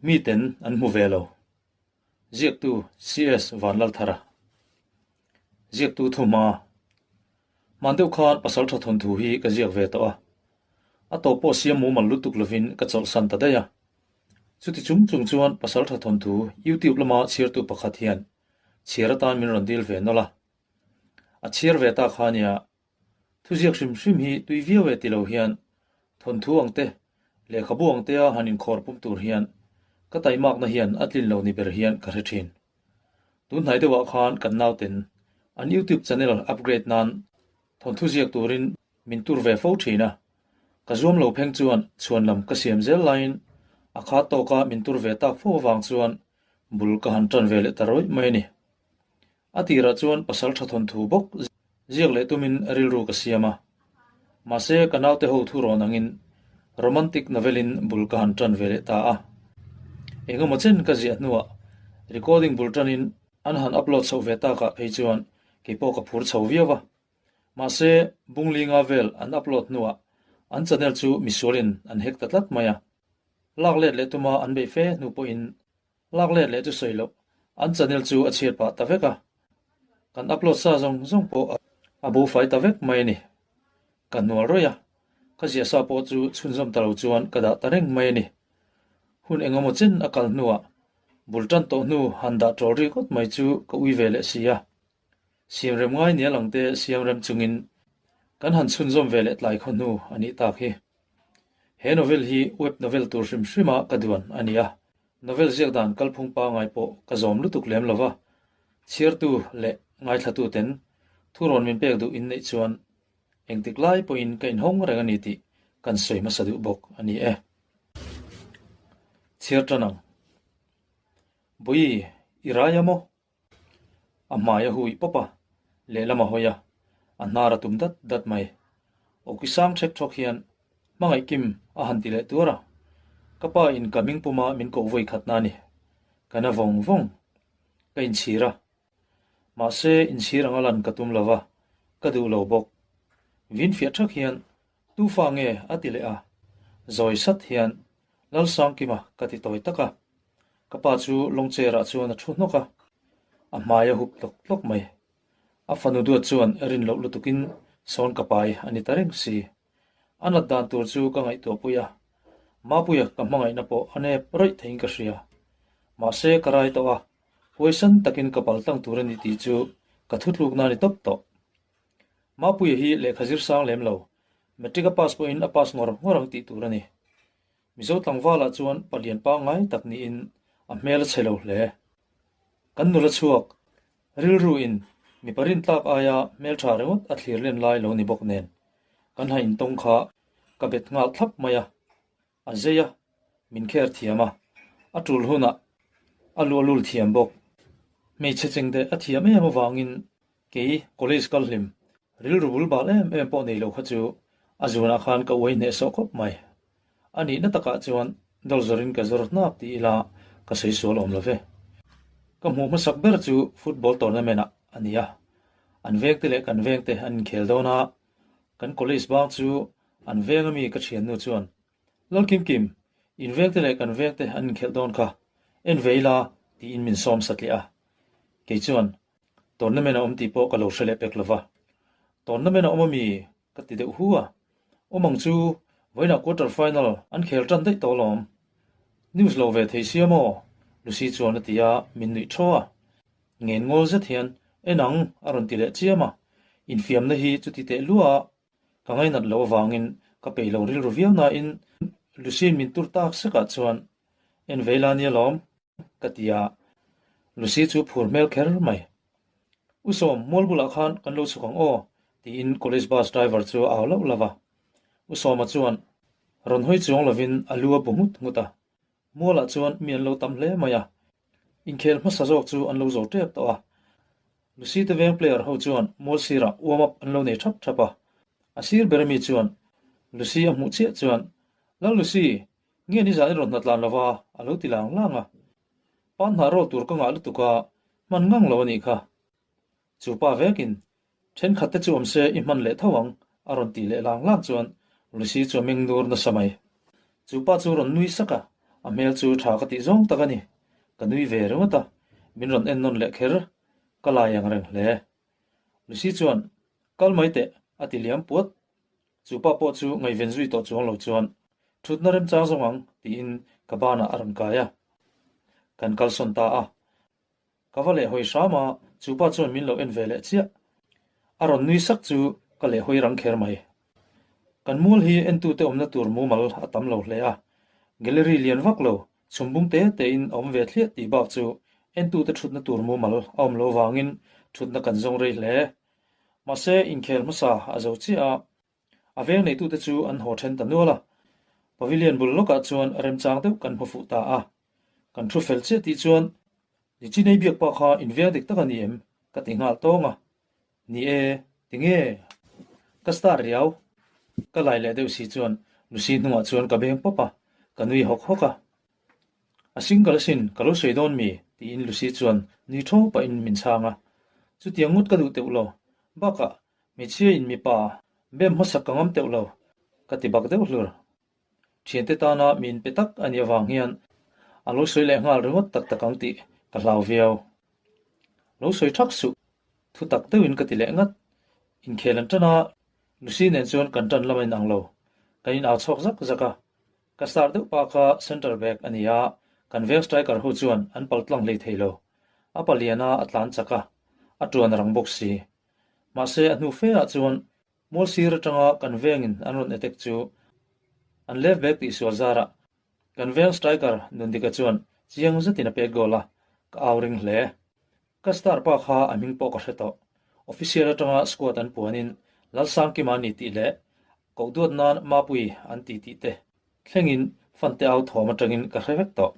Miten an hmu ve lo. Ziaktu CS Vanlalthara. Ziaktu Thuma. Hman deuh khan Pasaltha thawnthu hi ka ziak ve tawh a. A tawp pawh siam mumal lutuk lovin ka chawlhsan ta daih a. Chuti chung chung chuan Pasaltha thawnthu YouTube lama chhiartu pakhat hian chhiar atan min rawn dil ve nawlh a. A chhiar ve ta kha nia Thuziak hrim hrim hi tui viau e ti lo hian thawnthu ang te, lehkhabu ang tea han inkhawr pum tur hian ka taimakna hian a tlin lo ni ber hian ka hre thin. Tun hnai deuhah khan kan nauten an YouTube channel upgrade nan thawnthu ziak turin min tur ve fo thin a, ka zuam lo pheng chuan chhuan lam ka siam zel laiin a khat tawka min tur ve tak fo avang chuan bul ka han tan ve leh ta rawih mai a ni. A tirah chuan pasal tha thawnthu bawk ziak leh tumin rilru ka siam a. Mahse, ka naute ho thu rawn angin romantic novel-in bul ka han tan ve leh ta a. Engemaw chen ka ziah hnuah recording bul tanin an han upload chhoh ve takah phei chuan keipawh ka phur chho viau a. Mahse, Bunglinga vel an upload hnuah an channel chu misualin an hack ta tlat mai a. Lak let leh tuma an beih fe hnu pawhin Lak let leh chu sawi loh, an channel chu a chhiat pah ta vek a, kan upload sa zawng zawng pawh a bo fai ta vek mai a ni. Ka hnual rawih a, ka ziah sa pawh chu chhunzawm ta lo chuan ka dah ta reng mai a ni. Hun engemaw chen a kal hnuah bul tan tawh hnu han dah ṭawl ri ngawt mai chu ka ui ve leh si a. Siamrem ngai nia lang te siamrem chungin kan han chhunzawm ve leh tlai khaw hnu a nih tak hi. He novel hi web novel tur hrim hrima ka duan a ni a. Novel ziak dan kalphung pangai pawh ka zawm lutuk lem lova, chhiartu leh ngaithlatuten thurawn min pek duh inneih chuan engtik lai pawhin ka inhawng reng a ni tih kan sawi hmasa duh bawk a ni e. Chhiar tan ang. Bawi, i rai a maw? A hmai a hui pawp a, lehlam a hawi a, a hnar a tum dat dat mai. Awki sang ṭhek ṭhawk hian hmangaih kim a han ti leh tuar a, ka pa in ka hming puma min koh vawi khatna a ni. Ka na vawng vawng. Ka inchhir a. Mahse, inchhir anga lan ka tum lo va, ka duh lo bawk. Vin fiah ṭhak hian tu fa nge a ti leh a, zawi sat hian Lalsangkima ka ti tawi tak a. Ka pa chu lawng chair ah chuan a thu hnawk a, a hmai a hup tlawk tlawk mai. A fanu duat chuan rin loh lutukin sawn ka pai a ni ta reng si. A nat dan tur chu ka ngaihtuah pui a, Mapuia ka hmangaihna pawh a nep rawih theiin ka hria. Mahse ka rai tawh a, huaisan takin ka pal tlang tur a ni tih chu ka thutlukna a ni tawp tawh. Mapuia hi lehkha zir sang lem lo, Matric a pass pawhin a pass ngawr ngawr ang tih tur a ni. Mizo tlangvalah chuan palian pangngai tak niin a hmel a chhe lo hle. Kan nula chhuak, rilru in mipa rintlak aia hmeltha ringawt a thlir len lai lo ni bawk nen, kan ha intawng kha ka bet nghal thlap mai a, a zei a, min kher thiam a, a tul hunah a luahlul thiam bawk. Hmeichhe chengte a thiam em avangin Kei college kal hlim, rilru bul bal em em pawh nei lo kha chu a zunah khan ka uai hneh sawh khawp mai. A nihna takah chuan dawr zawrin ka zawr hnap ti ila ka sawi sual awm lo ve. Ka hmuh hmasak ber chu football tournament ah a ni a, an vengte leh kan vengte an inkhel dawn a, kan college bang chu an veng ami ka thiannu chuan Lal Kim Kim, in vengte leh kan vengte an inkhelh dawn kha, en ve ila tiin min sawm satliah a. Kei chuan Tournament a awm tih pawh ka lo hre leh pek lova. Tournament a awm ami? ka ti deuh hu a. Awm ang chu, vawiinah quarter final an khel tan daih tawh alawm. News lo ve thei sia maw? Lucy chuan a ti a, min nuih thaw a. Ngen ngawl zet hian, En ang, a rawn ti leh chiam a. Infiamna hi chuti teh lua a, ka ngainat loh avangin ka peih lo rilru viau nain Lucy-in min tur tak sekah chuan, En vei la nia lawm. Ka ti a, Lucy chu phur hmel kher mai. U Sawm, mual bulah khan kan lo chhuk ang aw, tiin college bus driver chu a au lauh lauh a. U Sawma chuan rawn hawi chuang lovin a lu a bu nghut nghut a. Mualah chuan mi an lo tam hle mai a, inkhel hmasa zawk chu an lo zo tep tawh a. Lucy te veng player ho chuan mual sirah warm up an lo nei thap thap a. A sir ber ami chuan Lucy a hmuh chiah chuan, Lal Lucy, Nge ni zan i rawn hnatlan lova a lo ti lang lang a. Pan hnah rawl tur ka ngah lutuk a, hman ngang lo a nih kha. Chu pa vekin, Thenkhat te chu awm se i hman leh tho ang a rawn tih leh lang lang chuan Lucy chu a meng nur nasa mai. Chu pa chu rawn nui sak a, A hmel chu tha ka tih zawng tak a ni. Ka nui ve ringawt a, min rawn en nawn leh kher. Ka lai ang reng hle. Lucy chuan, Kal mai teh, a ti liam puat. Chu pa pawh chu ngaihven zui tawh chuang lo chuan, Thutna remchang zawng ang, tiin ka banah a rawn kai a. Kan kalsawn ta a. Ka va lehhawi hram a, chu pa chuan min lo en ve leh chiah. A rawn nui sak chu ka lehhawi rang kher mai. Kan mual hi entute awmna tur mumal a tam lo hle a, gallery lian vak lo, chhumbung te tein a awm ve thliah tih bak chu entute thutna tur mumal a awm lo vangin thutna kan zawng rei hle. Mahse, inkhel hmasa a zo chiah a, A veng neitute chu an haw then ta nual a, pavilion bul lawkah chuan remchang deuh kan hmu fuh ta a. Kan thu fel chiah tih chuan, Nichinei biak pa kha inveng dik tak a ni em? ka ti nghal tawng a. Ni e, tinge? Ka star riau. Ka lai leh deuh si chuan Lucy hnungah chuan ka beng pawp a, ka nui hawk hawk a. A single asin, ka lo sawi dawn mi? tiin Lucy chuan nui tho pahin min chhang a. Chutiang ngawt ka duh teuh lo. Bakah, hmeichhia in mipa bem hmasak ka ngam teuh lo, ka ti bak deuh hlur. Thiante tana mi inpe tak a nih avang hian a lo sawi leh nghal ringawt tak tak ang tih ka hlau viau. Lo sawi thak suh, thu tak deuhin ka ti leh ngat. Inkhel an tan a, Lucy nen chuan kan tan lam a inang lo. Kan inau chhuak zak zak a, Ka star deuh pa kha centre back a ni a, kan veng striker ho chuan an pal tlang hlei thei lo. A palian a, a tlan chak a, a tuan rang bawk si. Mahse a hnu fe ah chuan mual sir atanga kan vengin an rawn attack chu an left back tih sual zarah kan veng striker Nundika chuan chiang zetin a pet goal a, ka au ring hle. Ka star pa kha a hming pawh ka hre tawh. Official atanga squad an puanin Lalsangkima ni tih leh koh duat nan Mapui an ti tih te thlengin fante au thawm atangin ka hre vek tawh.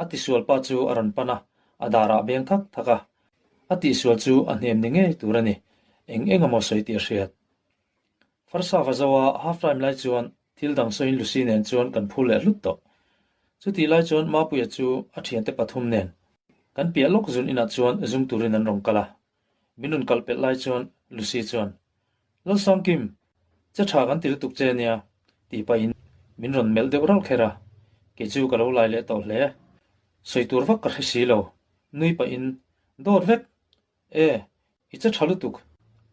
A tisual pa chu a rawn pan a, a darah beng thak thak a. A tihsual chu a hnem ni ngei tur a ni, eng eng emaw sawi tih a hriat. Farsa va zo a, half time lai chuan thil dang sawiin Lucy nen chuan kan phur leh hlut tawh. Chutih lai chuan Mapuia chu a thiante pathum nen kan piah lawk zun inah chuan zum turin an rawn kal a. Min rawn kal pelh lai chuan Lucy chuan, Lalsangkim, che tha kan ti lutuk che nia, tih pahin min rawn melh deuh ralh kher a. Kei chu ka lo lai leh tawh hle. Sawi tur vak ka hre si lo. Nui pahin, Dawt vek! E, i che tha lutuk,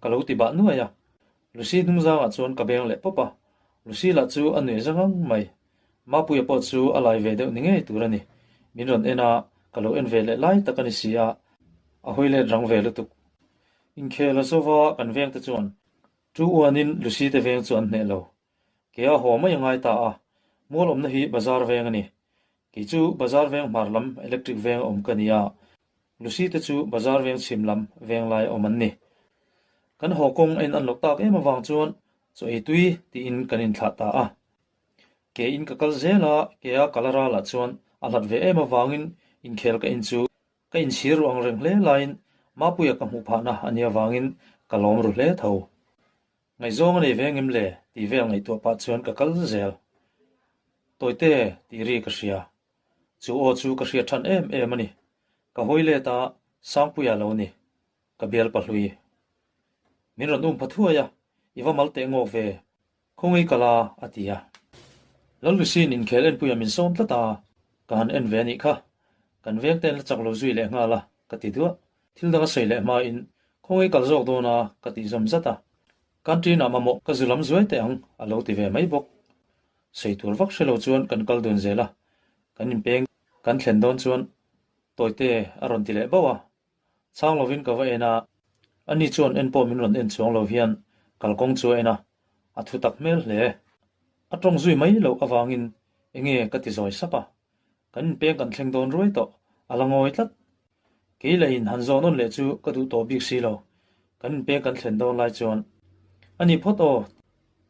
ka lo ti bah nuai a. Lucy hnungzangah chuan ka beng leh pawp a, Lucy lah chu a nuih zang ang mai. Mapuia pawh chu a lai ve deuh ni ngei tur a ni. Min rawn en a, ka lo en ve leh lai tak a ni si a, a hawi let rang ve lutuk. Inkhel a zova kan vengte chuan tu uanin Lucy te veng chu an hneh lo. Ke a haw mai a ngai ta a, mual awmna hi bazar veng a ni. Kei chu bazar veng hmar lam electric veng a awm ka ni a, Lucy te chu bazar veng chhim lam veng lai a awm an ni. Kan haw kawng a in an loh tak em avang chuan chaw ei tui tiin kan inthlah ta a. Ke in ka kal zel a, ke a kal a ralah chuan a hlat ve em avangin inkhel ka in chu ka inchhir ru ang reng hle laiin Mapuia ka hmuh phahna a nih avangin ka lawm ru hle tho. Ngaihzawng a nei ve ngem le? tih vel ngaihtuah pah chuan ka kal zel. Tawite tih ri ka hria. Chu aw chu ka hriat than em em a ni. Ka hawi let a, Sangpuia lo ni. Ka bial pahlui. Min rawn um pha thuai a, i va mal teh ngawk ve. Khawngaih ka la, a ti a. Lallusi'n inkhel enpuia min sawm tlat a, ka han en ve a nih kha. Kan veng te an la chak lo zui leh nghal a, ka ti duah. Thil dang a sawi leh hmain, Khawngaih kal zawk dawn a, ka tih zawm zat a. Canteen ah mamawh ka zu lam zuai teh ang, a lo ti ve mai bawk. Sawi tur vak hre lo chuan kan kal dun zel a, kan inpeng kan thlen dawn chuan Tawite a rawn ti leh bauh a. Chhang lovin ka va en a, ani chuan en pawh min rawn en chuang lo hian kalkawng chu a en a, a thu tak hmel hle. A tawng zui mai loh avangin enge ka ti zawi sap a, kan inpeng kan thleng dawn ruai tawh, a la ngawi tlat. Kei lahin han zawh nawn leh chu ka duh tawh bik si lo, kan inpeng kan thlen dawn lai chuan a ni phawt aw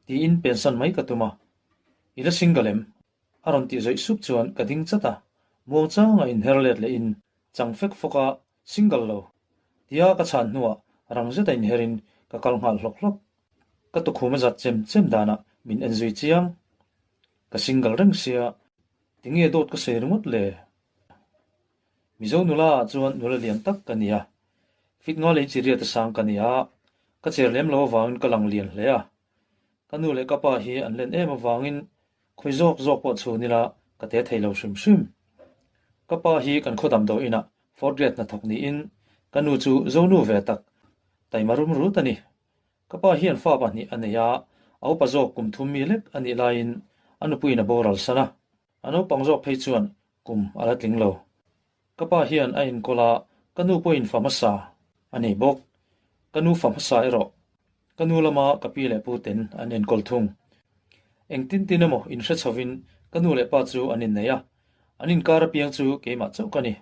tiin pensan mai ka tum a, i la single em? A rawn tih zawih sup chuan ka ding chat a, muangchanga inher let lehin chang fek fawk a, single lo. Tia ka chhan hnuah rang zeta inherin ka kal nghal hlawk hlawk. Ka tukhum a zat chem chem danah min en zui chiang. Ka single reng sia, tinge dawt ka sawi ringawt le? Mizo nula ah chuan nula lian tak ka ni a, fit nga lei chi riat a sang ka ni a, ka cher lem lo avangin ka lang lian hle a. Ka nu leh ka pa hi an len em avangin Khawi zawk zawk pawh chhun ila Ka te thei lo hrim hrim. Ka pa hi kan khaw damdawi inah fourth grade hnathawk niin ka nu chu Zonu ve tak taima rum rut a ni. Ka pa hian fa pahnih a nei a, a upa zawk kum thum mi lek a nih laiin a nupuiin a boral san a. A naupang zawk phei chuan kum a la tling lo. Ka pa hian a enkawl a, ka nu pawhin fa hmasa a nei bawk. Ka nu fa hmasa erawh ka nu lama ka pi leh pu ten an enkawl thung. Engtin tin emaw inhre chhovin ka nu leh pa chu an innei a, an inkar apiang chu keimah chauh ka ni.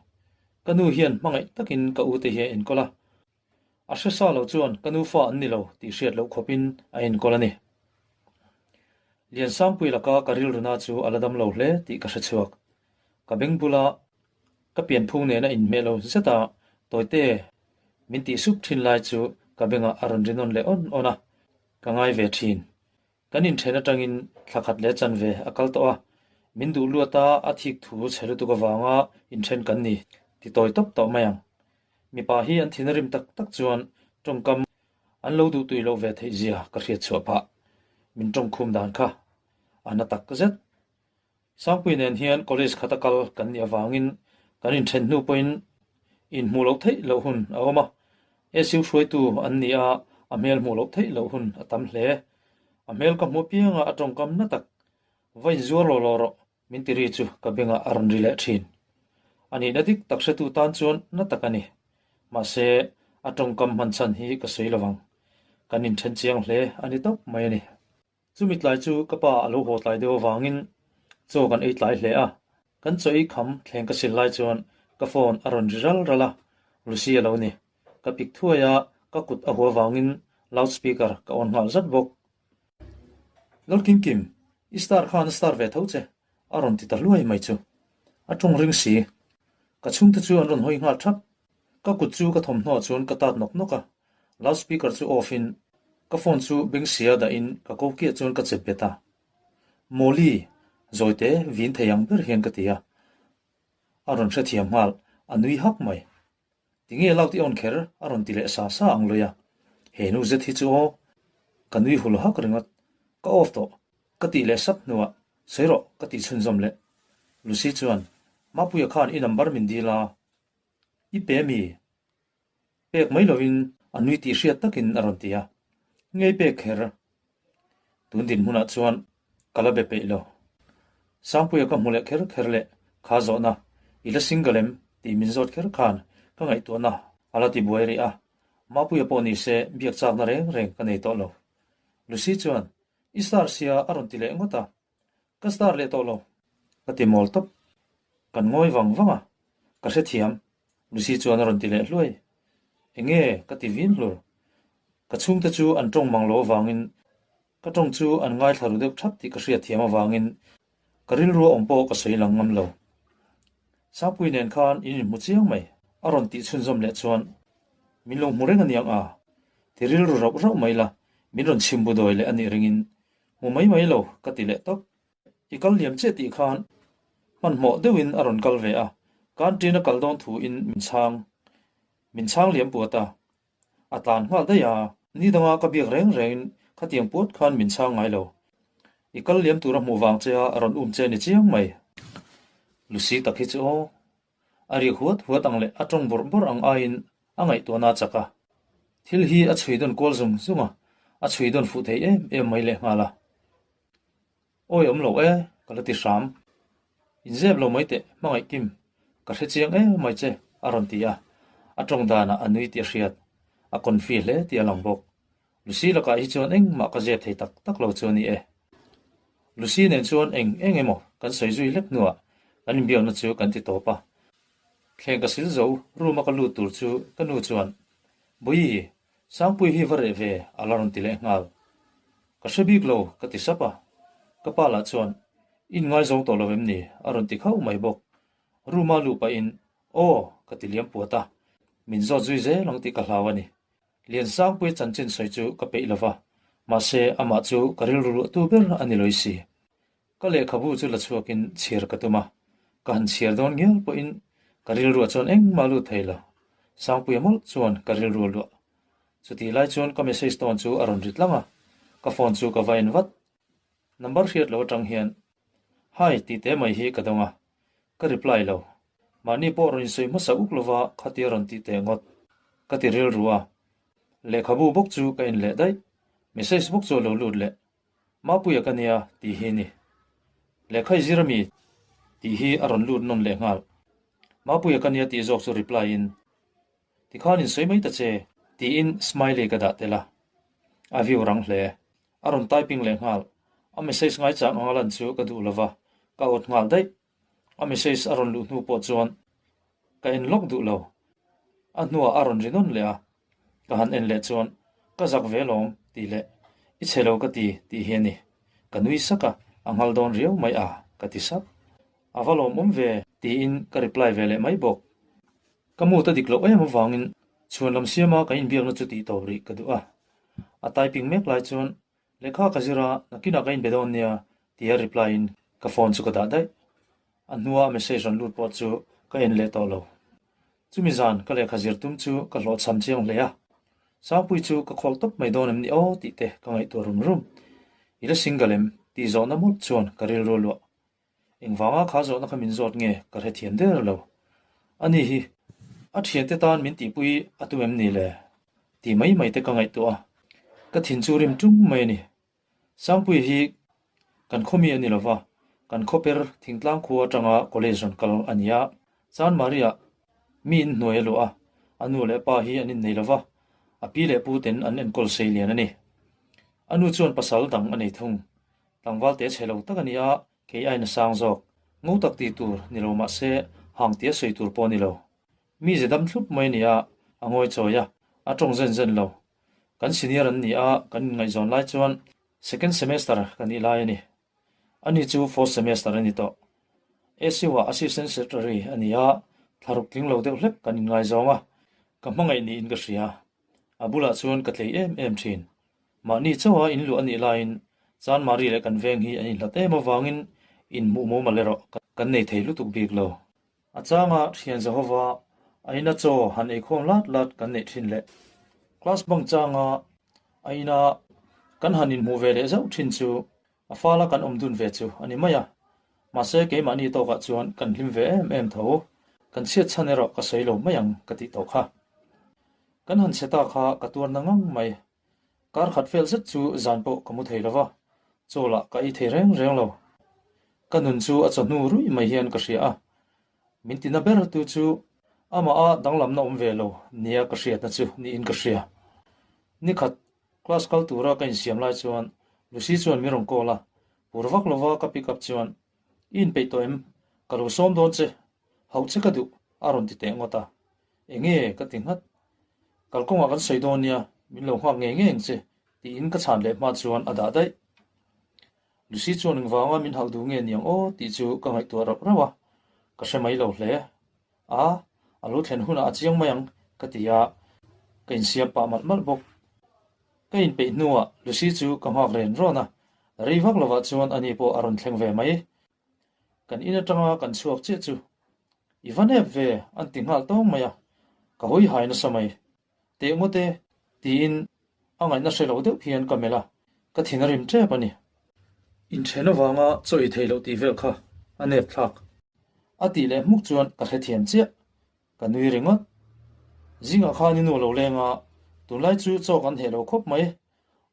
Ka nu hian hmangaih takin ka u te hi a enkawl a, A hre sa lo chuan ka nufa an ni lo tih hriat loh khawpin a enkawl a ni. Liansangpui laka ka rilruna chu a la dam lo hle tih ka hre chhuak. Ka beng bula ka pianphung nena inhmeh lo zeta tawite min tih sup thin lai chu ka bengah a rawn ri nawn leh awn awn a, ka ngai ve thin. Kan inthen atangin thla khat leh chanve a kal tawh a, min duh luat a, a thik thu chhe lutuk avanga inthen kan ni ti tawi tawp tawh mai ang. Mipa hi an thin a rim tak tak chuan tawngkam an lo duh tui loh ve theih zia ka hriat chhuah phah. Min tawngkhum dan kha a na tak zet. Sangpui nen hian college khata kal kan nih avangin kan inthen hnu pawhin inhmuh loh theih loh hun a awm a. SU hruaitu an ni a, a hmel hmuh loh theih loh hun a tam hle. A hmel ka hmuh apianga a tawngkam na tak, Va inzuar law law rawh, min ti ri chu ka bengah a rawn ri leh thin. A nihna dik tak hretu tan chuan na tak a ni. Mahse, a tawngkam hman chhan hi ka sawi lo vang. Kan inthen chiang hle a ni tawp mai a ni. Chumi tlai chu ka pa a lo haw tlai deuh avangin chaw kan ei tlai hle a, kan chaw ei kham thleng ka sil lai chuan ka phone a rawn ri ral ral a, Lucy a lo ni. Ka pik thuai a, ka kut a hua vangin loud speaker ka on nghal zat bawk. Lal Kim Kim, i star khan a star ve tho che, a rawn ti ta hluai mai chu. A tawng ring si. Ka chhungte chu an rawn hawi nghal thap. Ka kut chu ka thawmhnaw chuan ka tat nawk nawk a, loud speaker chu off in ka phone chu beng sia dah in ka ko kiah chuan ka chep bet a. Mawli, zawite vin thei ang ber hian ka ti a. A rawn hrethiam nghal, a nui hak mai. Tinge loud i on kher? a rawn ti leh sa sa ang lui a. He nu zet hi chu aw. Ka nui hul hak ringawt. Ka off tawh. Ka tih leh sap hnuah, Sawi rawh, ka tih chhunzawm leh. Lucy chuan, Mapuia khan i number min dil a. I pe mi? Pek mai lovin a nui tih hriat takin a rawn ti a. Ngei pek kher. Tun dinhmunah chuan ka la be peih lo. Sangpuia ka hmu leh kher kher leh kha zawhna, I la single em? tih min zawt kher khan ka ngaihtuahna a la ti buai rih a. Mapuia pawh ni se biak chakna reng reng ka nei tawh lo. Lucy chuan, I star sia a rawn ti leh ngawt a. Ka star leh tawh lo. Ka ti mawl tawp. Kan ngawi vang vang a, ka hrethiam. Lucy chuan a rawn ti leh hluai. Enge? Ka ti vin hlur. Ka chhungte chu an tawng mang lo avangin ka tawng chu an ngaithla ru deuh thap tih ka hriatthiam avangin ka rilru a awm pawh ka sawi lang ngam lo. Sangpui nen khan in inhmu chiang mai. A rawn tih chhunzawm leh chuan min lo hmu reng aniang a, ti rilru rauh rauh mai la, min rawn chhim bu dawi leh anih ringin Hmu mai mai lo, ka ti leh tawp. I kal liam chiah tih khan hmanhmawh deuhin a rawn kal ve a, canteen a kal dawn thu in min chhang min chhang liam puat a, a tlan nghal daih a, ni danga ka biak reng rengin khatiang puat khan min chhang ngai lo. I kal liam tur a hmuh vang che a rawn um che ni chiang mai. Lucy tak hi chu aw, A rik huat huat ang leh a tawng bawrh bawrh ang aiin a ngaihtuahna a chak a. Thil hi a chhui dawn kual zung zung a, a chhui dawn fuh thei em em mai leh nghal a. Awi awm lo e, ka la ti hram. Inzep lo mai teh, hmangaih Kim, ka hre chiang em mai che, a rawn ti a. A tawng danah a nui tih a hriat. A confi hle tih a lang bawk. Lucy lakah hi chuan engmah ka zep thei tak tak lo chu a ni e. Lucy nen chuan eng eng emaw kan sawi zui hlek hnuah kan inbiakna chu kan ti tawp a. Thleng ka sil zo, room a ka lut tur chu ka nu chuan, Bawihi, Sangpui hi va reh ve a la rawn ti leh nghal. Ka hre bik lo ka ti sap a. Ka pa lah chuan, In ngaizawng tawh lo em ni? a rawn ti khauh mai bawk. Room a luh pahin, Aw, ka ti liam puat a. Min zawt zui zel ang tih ka hlau a ni. Liansangpuia chanchin sawi chu ka peih lo va, mahse amah chu ka rilru luahtu ber a ni lawih si. Ka lehkhabu chu la chhuakin chhiar ka tum a, ka han chhiar dawn ngial pawhin ka rilruah chuan engmah lut thei lo. Sangpuia mawlh chuan ka rilru a luah. Chutih lai chuan ka message tawn chu a rawn ri tlang a, ka phone chu ka va en vat. Number hriat lo atang hian. Hi tih te mai hi ka dawng a, ka reply lo. Mahni pawh rawn insawi hmasa uk lova khatia rawn tih teh ngawt. Ka ti rilru a. Lehkhabu bawk chu ka en leh daih. Message bawk chu a lo lut leh. Mapuia ka nia tih hi ni. Lehkha i zir ami? Tih hi a rawn lut nawn leh nghal. Mapuia ka nia tih zawk chu reply in, Tikhan insawi mai ta che tiin smiley ka dah tel a. A view rang hle. A rawn typing leh nghal. A message ngaichang anga lan chu ka duh lova, ka awt nghal daih. A message a rawn luh hnu pawh chuan ka en lawk duh lo. A hnuah a rawn ri nawn leh a, ka han en leh chuan ka zak ve lawm tih leh i chhe lo ka ti tih hi a ni. Ka nui sak a, a nghal dawn riau mai a ka ti sap. A va lawmawm ve tiin ka reply ve leh mai bawk. Ka mood a dik loh em avangin chhuan lam siama ka inbiakna chu tih tawp rih ka duh a. A typing mek lai chuan Lehkha ka zir a, nakinah ka inbe dawn nia tia reply in ka phone chu ka dah daih. A hnua message rawn lut pawh chu ka en leh tawh lo. Chumi zan ka lehkha zir tum chu ka hlawhchham chiang hle a. Sangpui chu ka khawlh tawp mai dawn em ni aw tih te ka ngaihtuah rum rum. I la single em? tih zawhna mawlh chuan ka rilru luah. Engvanga kha zawhna kha min zawt nge ka hrethiam der lo. Ani hi a thiante tan min tihpui a tum em ni le? Tih mai mai te ka ngaihtuah a, ka thin chu rim tum mai a ni. Sangpuia hi kan khawmi a ni lo va, kan khawper thingtlang khua atanga college rawn kal a ni a. Chanmari-ah mi in hnuai a luah a, a nu leh pa hi an innei lo va, a pi leh pu ten an enkawl sei lian a ni. A nu chuan pasal dang a nei thung. Tlangval te chhe lo tak a ni a, kei aiin a sang zawk. Ngo tak tih tur ni lo mah se, hang tia sawi tur pawh a ni lo. Mi ze dam thlup mai a ni a, a ngawi chawi a, a tawng zen zen lo. Kan senior an ni a, kan inngaihzawn lai chuan second semester ka nih lai a ni. Ani chu fourth semester a ni tawh. ACU-ah assistant secretary a ni a, thlaruk tling lo deuh hlek kan inngaizawng a, ka hmangaih niin ka hria. A bulah chuan ka tlei em em thin. Mahni chauha in luah a nih laiin Chanmari leh kan veng hi an inhlat em avangin inhmuh mumal erawh kan nei thei lutuk bik lo. A changa thian Jehova a ina chaw han eikhawm lat lat kan neih thin leh class bang changa a ina kan han inhmuh ve leh zauh thin chu a fala kan awm dun ve chu a ni mai a. Mahse keimahni tawkah chuan kan hlim ve em em tho. Kan chhiat chhan erawh ka sawi lo mai ang ka tih tawh kha. Kan han chhe ta kha ka tuar na ngang mai. Kar khat fel zet chu zan pawh ka mu thei lo va, chaw lah ka ei thei reng reng lo. Ka nun chu a chawhnu ruih mai hian ka hria a, min tina ber tu chu amah a danglamna awm ve lo nia ka hriatna chu niin ka hria. Nikhat class kal tura ka insiam lai chuan Lucy chuan min rawn call a, pur vak lova ka pick up chuan, I inpeih tawh em? Ka lo sawm dawn che, hauh che ka duh a rawn ti teh ngawt a. Enge ka ti nghat. Kalkawngah kan sawi dawn nia, min lo nghak ngei ngei ang che, tiin ka chhan leh hma chuan a dah daih. Lucy chuan engvanga min hauh duh nge niang aw tih chu ka ngaihtuah rauh rauh a, ka hre mai lo hle. A, a lo thlen hunah a chiang mai ang, ka ti a, ka insiam pah malh malh bawk. Ka inpeih hnuah Lucy chu ka nghak ren rawn a, rei vak lovah chuan ani pawh a rawn thleng ve mai. Kan in atanga kan chhuak chiah chu i va nep ve an ti nghal tawng mai a, ka hawi hai nasa mai. Teh ngawt e tiin a ngaihna hre lo deuh hian ka melh a, ka thin a rim tep a ni. Inthen avanga chaw i thei loh tih vel kha a nep thlak. A tih leh hmuk chuan ka hrethiam chiah, ka nui ringawt. Zingah khan i nu lo leng a, tunlai chu chaw kan heh lo khawp mai.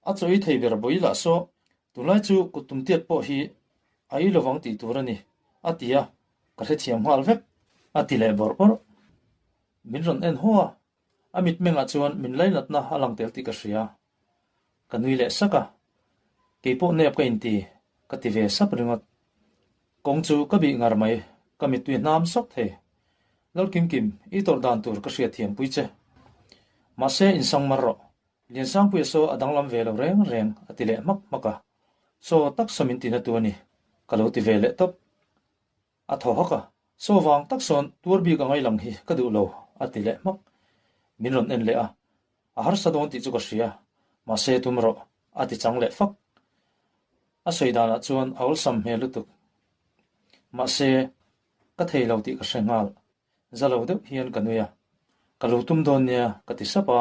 A chaw i thei ber bawi lah saw, tunlai chu kut tum tiat pawh hi A i lovang tih tur a ni, a ti a, ka hrethiam nghal vek, a ti leh bawrh bawrh. Min rawn en haw a, a mitmengah chuan min lainatna a lang tel tih ka hria. Ka nui leh sak a, keipawh nep ka inti, ka ti ve sap ringawt. Kawng chu ka bih ngar mai, ka mittui hnam sawk thei. Lalkimkim, i tawrh dan tur ka hriatthiam pui che. Mahse, insang mar rawh, Liansangpuia saw a danglam ve lo reng reng a ti leh hmak hmak a, Saw tak saw min tina tu a ni, ka lo ti ve leh tawp. A thaw hak a, Saw vang tak sawn tuar bik a ngai lang hi ka duh lo a ti leh hmak. Min rawn en leh a, a harsa dawn tih chu ka hria, mahse tum rawh a ti chang leh fak. A sawi danah chuan a awlsam hmel lutuk. Mahse, ka thei lo tih ka hre nghal. Za lo deuh hian ka nui a, Ka lo tum dawn nia ka ti sap a,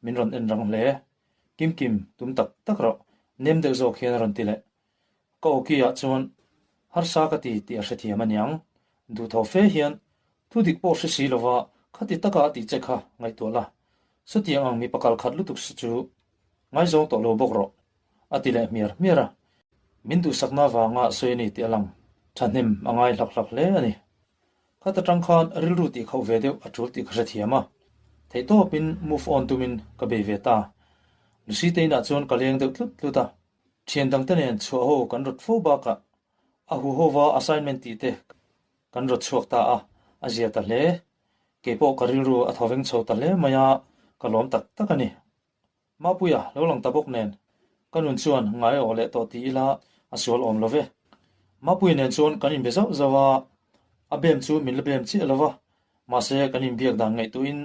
min rawn en rang hle. Kim Kim, tum tak tak rawh, nem deuh zawk hian a rawn ti leh. Ka awki ah chuan. Harsa ka ti tih a hrethiam aniang. Duhthaw fe hian thu dik pawh hre si lova khati taka a tih che kha ngaihtuah la. Sutiang ang mipa kal khat lutuk si chu ngaizawng tawh lo bawk rawh, a ti leh hmiar hmiar a. Min duhsakna vanga sawi a ni tih a lang thahnem a ngai hlak hlak hle a ni. Khat atang khan rilru tih khauh ve deuh a tul tih ka hrethiam a, theihtawpin move on tumin ka bei ve ta. Lucy te inah chuan ka leng deuh tlut tlut a, thian dangte nen chhuah ho kan rawt fo bakah a huhova assignment tih te kan rawt chhuak ta a, a zia ta hle. Keipawh ka rilru a thaw veng chho ta hle mai a, ka lawm tak tak a ni. Mapuia lo lang ta bawk nen, ka nun chuan ngai awh leh tawh ti ila a sual awm lo ve. Mapuia nen chuan kan inbe zauh zauh a, a bem chu min la bem chiah lo va, mahse kan inbiak dan ngaihtuahin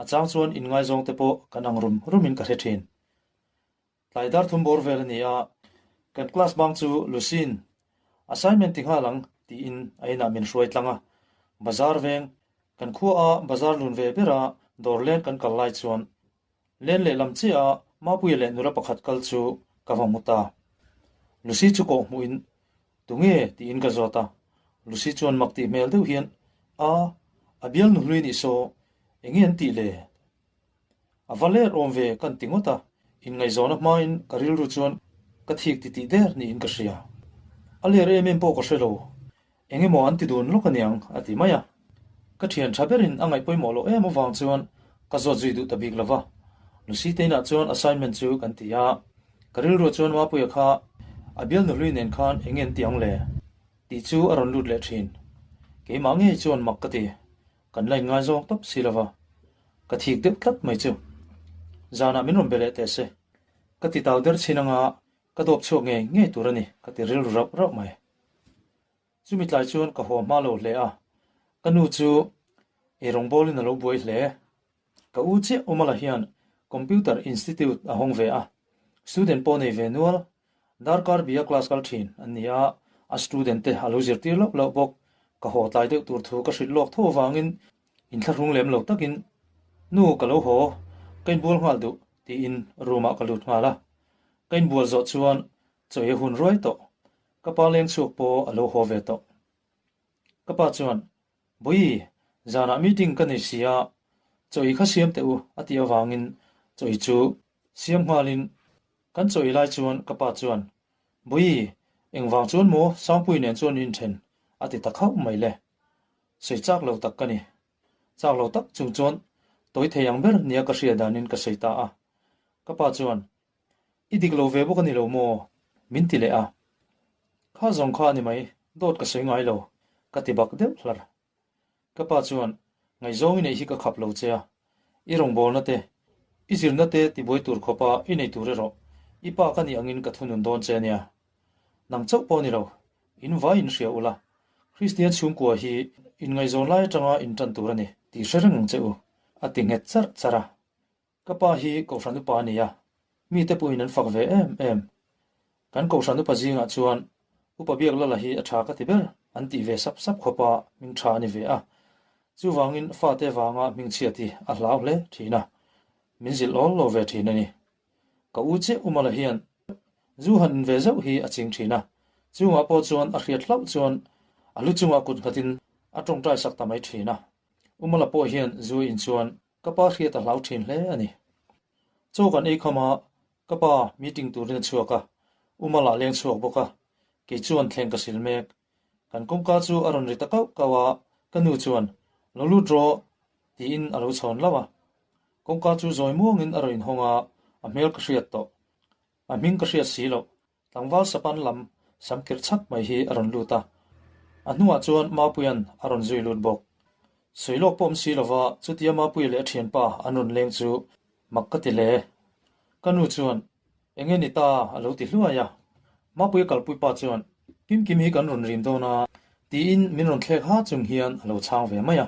a chang chuan inngaizawng te pawh kan ang rum rumin ka hre thin. Tlai dar thum bawr vel a ni a, kan class bang chu Lucy'n assignment ti nghal ang tiin a inah min hruai tlang a, bazar veng kan khua a bazar lun ve bera dawr len kan kal lai chuan Len lehlam chiah a Mapuia leh nula pakhat kal chu ka va hmu ta. Lucy chu kawh hmuhin, Tunge? tiin ka zawt a. Lucy chuan mak tih hmel deuh hian, A, a bialnu hlui nih saw, enge an tih le? A va ler awm ve kan ti ngawt a, inngaihzawna hmain ka rilru chuan ka thik titih der niin ka hria. A ler em em pawh ka hre lo, Eng emaw an ti dun lawk aniang a ti mai a. Ka thian tha berin a ngaih pawimawh loh em avang chuan ka zawt zui duh ta bik lova. Lucy te inah chuan assignment chu kan ti a, ka rilruah chuan Mapuia kha a bialnu hlui nen khan eng nge an ti ang le? tih chu a rawn lut leh thin. Keimah ngei chuan mak ka ti, kan la inngaizawng tawp si lova. Ka thik deuh tlat mai chu. Zanah min rawn be leh teh se. Ka ti tau der chin anga ka dawp chhuak ngei ngei tur a ni ka ti rilru rauh rauh mai. Chumi tlai chuan ka haw hma lo hle a, ka nu chu eirawng bawlin a lo buai hle. Ka u chiah Umala hian Computer Institute a hawng ve a, student pawh nei ve nual, darkar bia class kal thin an ni a, a student te a lo zirtir loh loh bawk. Ka haw tlai deuh tur thu ka hrilh lawk tho avangin inthlahrung lem lo takin, Nu ka lo haw, ka inbual nghal duh tiin room ah ka lut nghal a. Ka inbual zawh chuan chaw ei a hun ruai tawh. Ka pa leng chhuak pawh a lo haw ve tawh. Ka pa chuan, Bawi, zanah meeting ka nei si a, chaw ei kha siam teh u a tih avangin chaw ei chu siam nghalin kan chaw ei lai chuan ka pa chuan, Bawi, engvang chuan maw Sangpui nen chuan in inthen? a ti ta khauh mai le. Sawi chak lo tak ka ni. Chak lo tak chung chuan tawi thei ang ber nia ka hria danin ka sawi ta a. Ka pa chuan, I dik lo ve bawk a ni lo maw? Min ti leh a. Kha zawng kha a ni mai, dawt ka sawi ngai lo, ka ti bak deuh hlar. Ka pa chuan, Ngaihzawng i neih hi ka khap lo che a, i rawngbawlna te, i zirna te tibuai tur khawpa i nei tur erawh i pa ka nih angin ka thunun dawn che a nia. Nang chauh pawh a ni lo, in vai in hria ula, Kristian chhungkua hi inngaihzawn lai atanga in tan tur a ni tih hre reng ang che u, a ti nghet charh charh a. Ka pa hi Kohhran upa a ni a, mite pawhin an fak ve em em. Kan Kohhran upa zingah chuan Upa Biak Lala hi a tha ka ti ber an tih ve sap sap khawpa hming tha a ni ve a. Chuvangin fate vanga hmingchhiat hi a hlau hle thin a, min zilh awl lo ve thin a ni. Ka u chiah Umala hian zu han in ve zauh hi a ching thin a, chungah pawh chuan a hriat hlauh chuan a lu chungah kut nghatin a tawngtai sak ta mai thin a. Umala pawh hian zu in chuan Ka pa hriat a hlau thin hle a ni. Chaw kan ei kham a, ka pa meeting turin a chhuak a, Umal ah leng chhuak bawk a, kei chuan thleng ka sil mek. Kan kawngka chu a rawn ri ta kauh kauh a, ka nu chuan, Lo lut rawh, tiin a lo chhawn hlauh a. Kawngka chu zawi muangin a rawn inhawng a, a hmel ka hriat tawh. A hming ka hriat si loh. Tlangval sapan lam sam kirh chhak mai hi a rawn lut a, a hnungah chuan Mapuia'n a rawn zui lut bawk. Sawi lawk pawh awm si lova chutia Mapuia leh a thianpa an rawn leng chu mak ka ti hle. Ka nu chuan, Eng nge ni ta? a lo ti hluai a. Mapuia kalpui pa chuan, Kimkim hi kan rawn rim dawn a, tiin min rawn thlek ha chung hian a lo chhang ve mai a.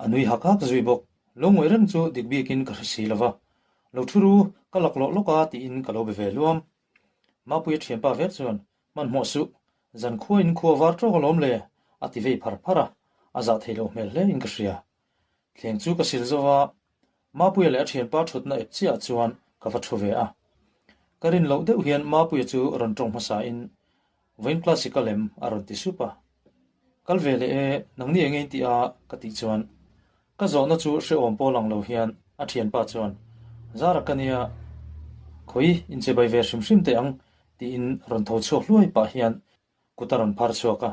A nui hak hak zui bawk. Lo ngawih reng chu dik bikin ka hre si lova, lo thu ru, ka laklawh lawk a tiin ka lo be ve luam. Mapuia thianpa vek chuan, Hmanhmawh suh, zan khua in khua var tawk alawm le, a ti vei phar phar a, a zah thei loh hmel hle in ka hria. Thleng chu ka sil zo va, Mapuia leh a thianpa thutna ep chiah chuan ka va thu ve a. Ka rin loh deuh hian Mapuia chu rawn tawng hmasa in. Vawiin class i kal em? a rawn ti sup a. Kal ve leh e, nangni eng ein tih a? ka tih chuan ka zawhna chu hrehawm pawl ang lo hian a thianpa chuan Zara ka nia, khawi inchebai ve hrim hrim teh ang tiin rawn tho chhuak hluai pah hian kut a rawn phar chhuak a.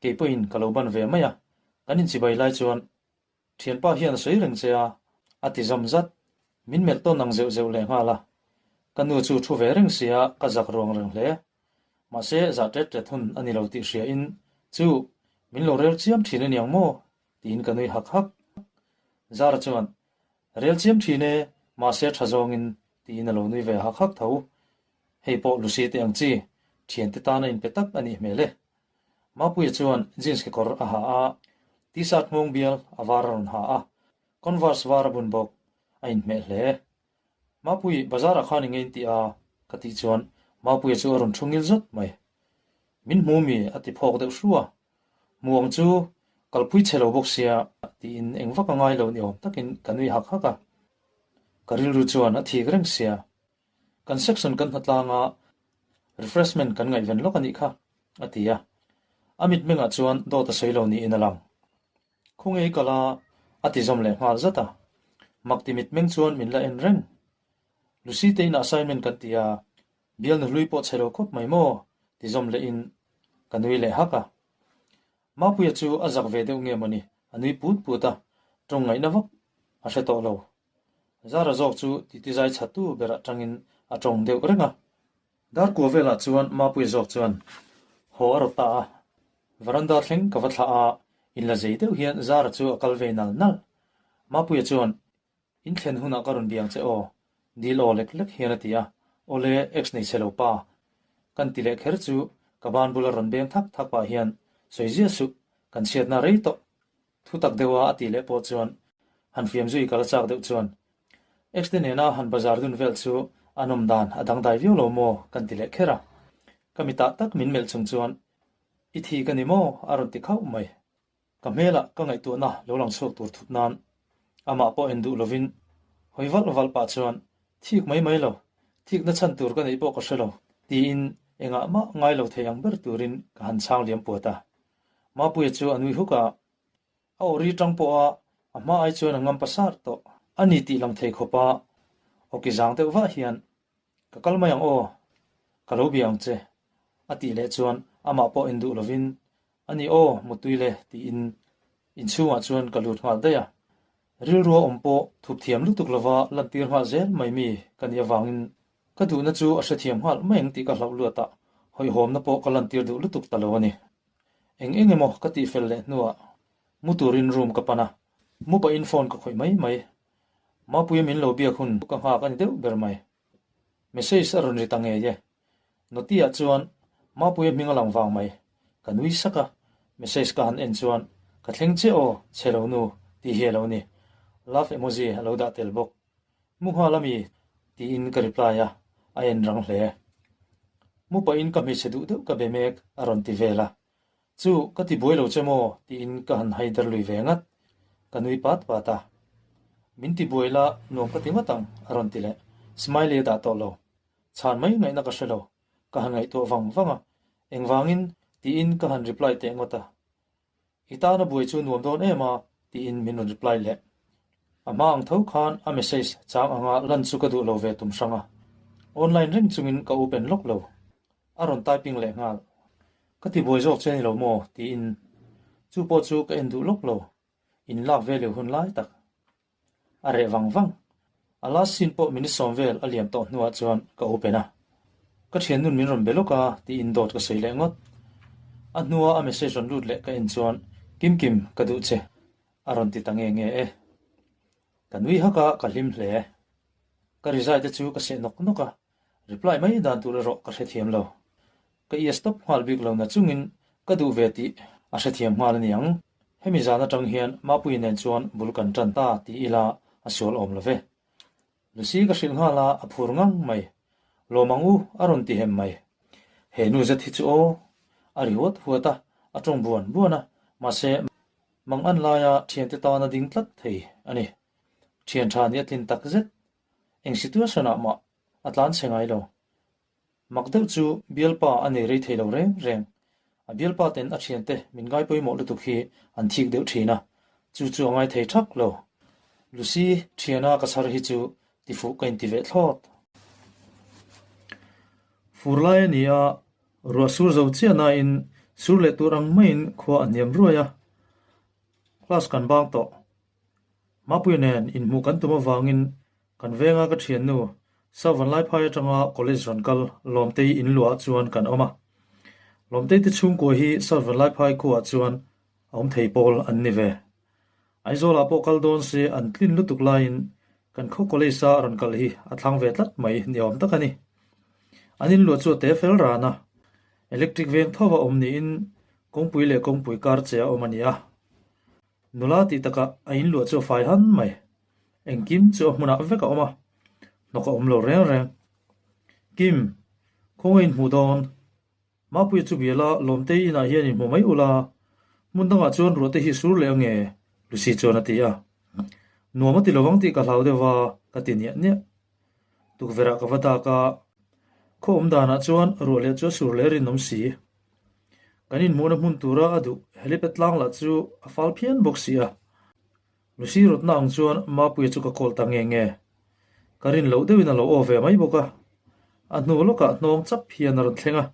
Kei pawhin ka lo ban ve mai a, kan inchibai lai chuan Thianpa hian a sawi reng che a, a ti zawm zat. Min melh tawn ang zeuh zeuh leh nghal a. Ka nu chu thu ve reng sia ka zak ruang reng hle. Mahse zah tet tet hun a ni lo tih hria in, Chu, min lo rel chiam thin a niang maw? tiin ka nui hak hak. Zara chuan, Rel chiam thin e, mahse tha zawngin, tiin a lo nui ve hak hak tho. Hei pawh Lucy te ang chi, thiante tana inpe tak a nih hmel e. Mapuia chuan jeans kekawr a ha a, t-shirt nghawng bial a var a rawn ha a, converse var a bun bawk, a inhmeh hle. Mapui, bazar ah khan i ngei tih a? ka tih chuan Mapuia chu a rawn thu ngil zawt mai. Min hmu mi? a ti phawk deuh hru a. Hmu ang chu, kalpui chhe lo bawk sia tiin eng vak a ngai lo ni awm takin ka nui hak hak a. Ka rilru chuan a thik reng sia. Kan section kan hnatlang a, refreshment kan ngaihven lawk a nih kha, a ti a. A mitmengah chuan dawt a sawi lo niin a lang. Khawngei kal a, a ti zawm leh nghal zat a. Mak ti mitmeng chuan min la en reng. Lucy te inah assignment kan ti a, bialnu hlui pawh chhe lo khawp mai maw, ti zawm lehin ka nui leh hak a. Mapuia chu a zak ve deuh nge mawni, a nui put put a, tawng ngaihna vak a hre tawh lo. Zara zawk chu titi zai chhatu ber atangin a tawng deuh reng a. Darkua velah chuan Mapuia zawk chuan haw a rawt ta a, veranda thleng ka va thlah a, inla zei deuh hian Zara chu a kal ve nal nal. Mapuia chuan, In thlen hunah ka rawn biang che aw, dil aw lek lek hian a ti a, Awle, ex nei che lo pa. Kan ti leh kher chu ka ban bula rawn beng thak thak pah hian, Sawi ziah suh, kan chhiatna rei tawh. Thu tak deuha a tih leh pawh chuan han fiam zui ka la chak deuh chuan Ex te nena han bazar dun vel chu a nawm dan a dangdai viau lo maw kan ti leh kher a. Ka mitah tak min melh chung chuan I thi ka ni maw a rawn ti khauh mai. Ka hmelah ka ngaihtuahna lo lang chhuak tur thut nan amah pawh en duh lovin hawi valh valh pah chuan thik mai mai lo, thikna chhan tur ka neih pawh ka hre lo tiin engah mah ngai lo thei ang ber turin ka han chhang liam puat a. Mapuia chu a nui huk a, a aw ri tang pawh a a hma ai chuan a ngam pasar tawh. A ni tih lang thei khawp a, awki zang deuh vah hian, Ka kal mai ang aw, ka lo bia ang che, a tih leh chuan amah pawh en duh lovin, A ni aw, mutui le, tiin inchhungah chuan ka lut nghal daih a. Rilrua awm pawh thup thiam lutuk lova lantir nghal zel mai mi ka nih avangin Ka duhna chu a hrethiam nghal mai ang tih ka hlauh luat a, hawihhawmna pawh ka lantir duh lutuk ta lo a ni. Eng eng emaw ka tihfel leh hnuah mu turin room ka pan a, mu pahin phone ka khawih mai mai. Mapuia min lo biak hun ka nghak a ni deuh ber mai. Message a rawn ri ta ngei e. Noti-ah chuan Mapuia hming a lang vang mai. Ka nui sak a, message ka han en chuan ka thleng che aw, chhe lo nu tih hi a lo ni. Love emoji a lo dah tel bawk. Mu nghal ami? tiin ka reply a, a en rang hle. Mu pahin ka hmeichhe duh deuh ka be mek a rawn ti vel a. Chu, ka ti buai lo che maw? tiin ka han haider lui ve ngat. Ka nui pat pat a. Min ti buai la, nuam ka ti ngawt ang a rawn ti leh. Smiley a dah tawh lo. Chhan mai ngaihna ka hre lo. Ka han ngaihtuah vang vang a. Engvangin? tiin ka han reply teh ngawt a. I tana buai chu nuam dawn em a? tiin min rawn reply leh. A hma ang tho khan a message chang anga lan chu ka duh lo ve tum hrang a. Online reng chungin ka open lawk lo. A rawn typing leh nghal. Ka ti buai zawk che ni lo maw? tiin chu pawh chu ka en duh lawk lo. In lak ve leh hun lai tak. A reh vang vang. A last scene pawh minute sawm vel a liam tawh hnuah chuan ka open a. Ka thiannun min rawn be lawk a tiin dawt ka sawi leh ngawt. A hnua a message rawn lut leh ka en chuan Kim Kim ka duh che a rawn ti ta nge nge e. Ka nui hak a, ka hlim hle. Ka rizai te chu ka seh nawk nawk a, reply mai dan tur erawh ka hrethiam lo. Ka ia stop nghal bik lo na chungin ka duh ve tih a hrethiam nghal a niang. Hemi zan atang hian Mapuii nen chuan bul kan tan ta ti ila a sual awm lo ve. Lucy ka hrilh nghal a, a phur ngang mai. Lawm ang u a rawn ti hem mai. He nu zet hi chu aw. A ri huat huat a, a tawng buan buan a, mahse mang an laia thiante tan a ding tlat thei a ni. Thian tha nih a tlin tak zet. Eng situation ah mah a tlan chhe ngai lo. Mak deuh chu bialpa a nei rei thei lo reng reng. A bialpa ten a thiante min ngai pawimawh lutuk hi an thik deuh thin a, chu chu a ngai thei thak lo. Lucy thiana ka chhar hi chu tifuh ka inti ve thlawt. Fur lai a ni a, ruah sur zo chiah nain sur leh tur ang maiin khua a hniam ruai a. Class kan bang tawh. Mapuia nen inhmuh kan tum avangin kan venga ka thiannu Southern Laiphai atanga college rawn kal Lawmtei in luah chuan kan awm a. Lawmtei te chhungkua hi Southern Laiphai khuaah chuan a awm thei pawl an ni ve. Aizawlah pawh kal dawn se an tlin lutuk laiin kan khaw college a rawn kal hi a thlang ve tlat mai ni awm tak a ni. An in luah chu a te fel ran a, electric veng thova awm niin kawngpui leh kawngpui kar che a awm a ni a. Nula tih takah a in luah chu a fai han mai. Engkim chu a hmunah vek a awm a, hnawk a awm lo reng reng. Kim, khawngaih in hmuh dawn. Mapuia chu biala Lawmtei inah hian in hmu mai ula, hmun dangah chuan ruah te hi sur leh ange, Lucy chuan a ti a. Nuam a ti lovang tih ka hlau deuh va, ka ti niah niah. Tukverh ah ka va dak a, khaw awm danah chuan ruah leh chu a sur leh rinawm si. Kan inhmuhna hmun tura a duh helipad tlang lah chu a fal phian bawk si a. Lucy rawtna ang chuan Mapuia chu ka call ta nge nge. Ka rin loh deuhin a lo aw ve mai bawk a. A hnu lawkah hnawng chap hian a rawn thleng a.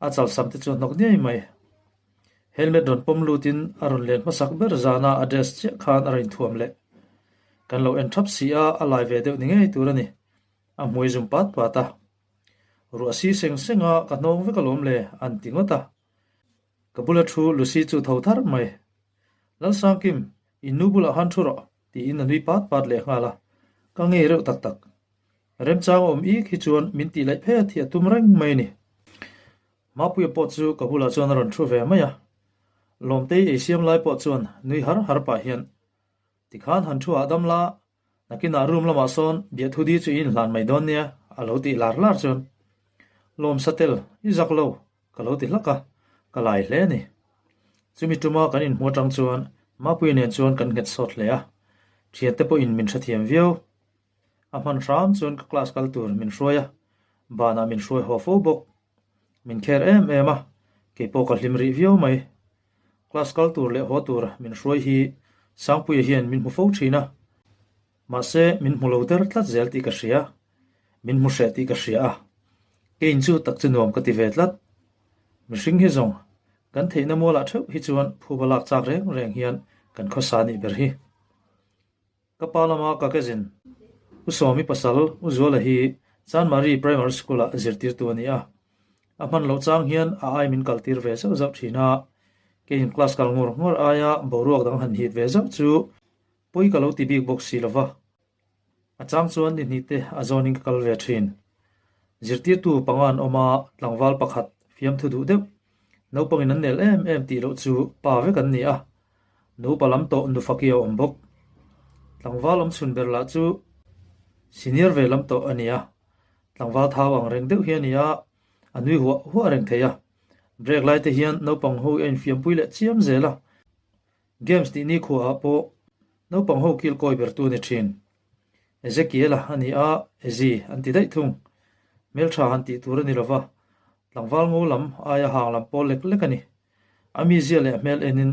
A chalsam te chu a hnawk niai mai. Helmet rawn pawm lutin a rawn len hmasak ber zana a dress chiah khan a rawn inthuam leh. Kan lo en thap si a, a lai ve deuh ni ngei tur a ni. A hmui zum pat pat a. Ruah si seng seng a, ka hnawng vek alawm le, an ti ngawt a. Ka bula thu Lucy chu tho thar mai. Lalsangkim, in nu bulah han thu rawh, tiin a nui pat pat leh nghal a. Ka ngei reuh tak tak. Remchang a awm ik hi chuan min tih laih phet hi a tum reng mai a ni. Mapuia pawh chu ka bulah chuan a rawn thu ve mai a. Lawmtei ei siam lai pawh chuan nui har har pah hian, Tikhan han thu hahdam la, nakinah room lamah sawn biahthu di chu i inhlan mai dawn nia, a lo tih lar lar chuan, Lawm satel, i zak lo, ka lo ti hlak a, ka lai hle a ni. Chumi tuma kan inhmu atang chuan Mapuia nen chuan kan nghet sawt hle a, thiante pawhin min hrethiam viau. A hman hram chuan ka class kal tur min hruai a, banah min hruai haw fo bawk. Min kher em em a, keipawh ka hlim rih viau mai. Class kal tur leh haw tur min hruai hi Sangpuia hian min hmu fo thin a, mahse min hmu lo der tlat zel tih ka hria, min hmu hreh tih ka hria a, keiin chu tak chu nuam ka ti ve tlat. Mihring hi zawng kan theihna mualah theuh hi chuan phuba lak chak reng reng hian kan khawsa nih ber hi. Ka pa lama ka kezin U Sawmi pasal U Zuala hi Chanmari Primary School-ah zirtirtu a ni a. A hman loh chang hian a ai min kaltir ve zauh zauh thin a, keiin class kal ngur ngur aia boruak dang han hit ve zauh chu pawi ka lo ti bik bawk si lo va. A chang chuan ni hnih te a zawnin ka kal ve thin. Zirtirtu panga an awm a, tlangval pakhat fiamthu duh deuh, naupangin an nel em em tih loh chu pa vek an ni a. Nupa lam tawh nufaki a awm bawk. Tlangval awm chhun ber lah chu senior ve lam tawh a ni a, tlangval thau ang reng deuh hi a ni a, a nui huah huah reng thei a. Break lai te hian naupang ho a infiampui leh chiam zel a, games tih ni khuaah pawh naupang ho kil kawi ber tu a ni thin. Ezekiel-a a ni a, Ezi an ti daih thung. Hmeltha han tih tur a ni lova, tlangval ngo lam aia hang lam pawl lek lek a ni. A mizia leh a hmel enin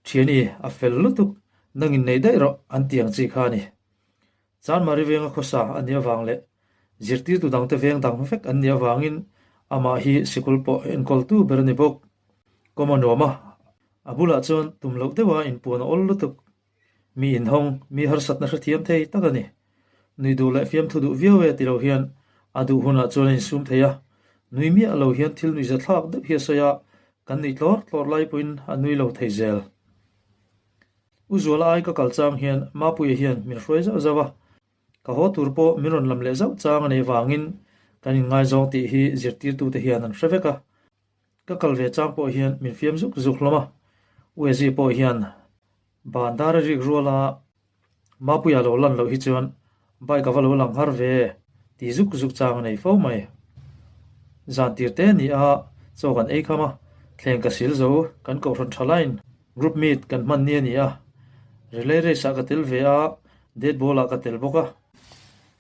Thiani a fel lutuk, nangin nei daih rawh an ti ang chi kha a ni. Chanmari venga khawsa a nih avang leh zirtirtu dangte veng dang vek an nih avangin amah hi sikul pawh enkawltu ber a ni bawk. Kawm a nuam a, a bulah chuan tum loh deuha inpuan a awl lutuk. Mi inhawng, mi harsatna hrethiam thei tak a ni. Nui duh leh fiamthu duh viau e ti lo hian a duh hunah chuan a insum thei a, nui miah lo hian thil nuihza thlak deuh hi a sawi a, kan nuih tlawr tlawr lai pawhin a nui lo thei zel. U Zuala ai ka kal chang hian Mapuia hian min hruai zauh zauh a, ka haw tur pawh min rawn lam leh zauh chang a neih vangin kan inngaizawng tih hi zirtirtute hian an hre vek a. Ka kal ve chang pawh hian min fiam zuk zuk hlawm a, Uezi pawh hian ban dar a rik rual a, Mapuia lo lan loh hi chuan bike a va lo lang har ve ti zuk zuk chang a nei fo mai. Zan tir te ni a, chaw kan ei kham a, thleng ka sil zo, kan kohhran tha laiin group meet kan hman ni a ni a, relay race ah ka tel ve a, dead ball ah ka tel bawk a,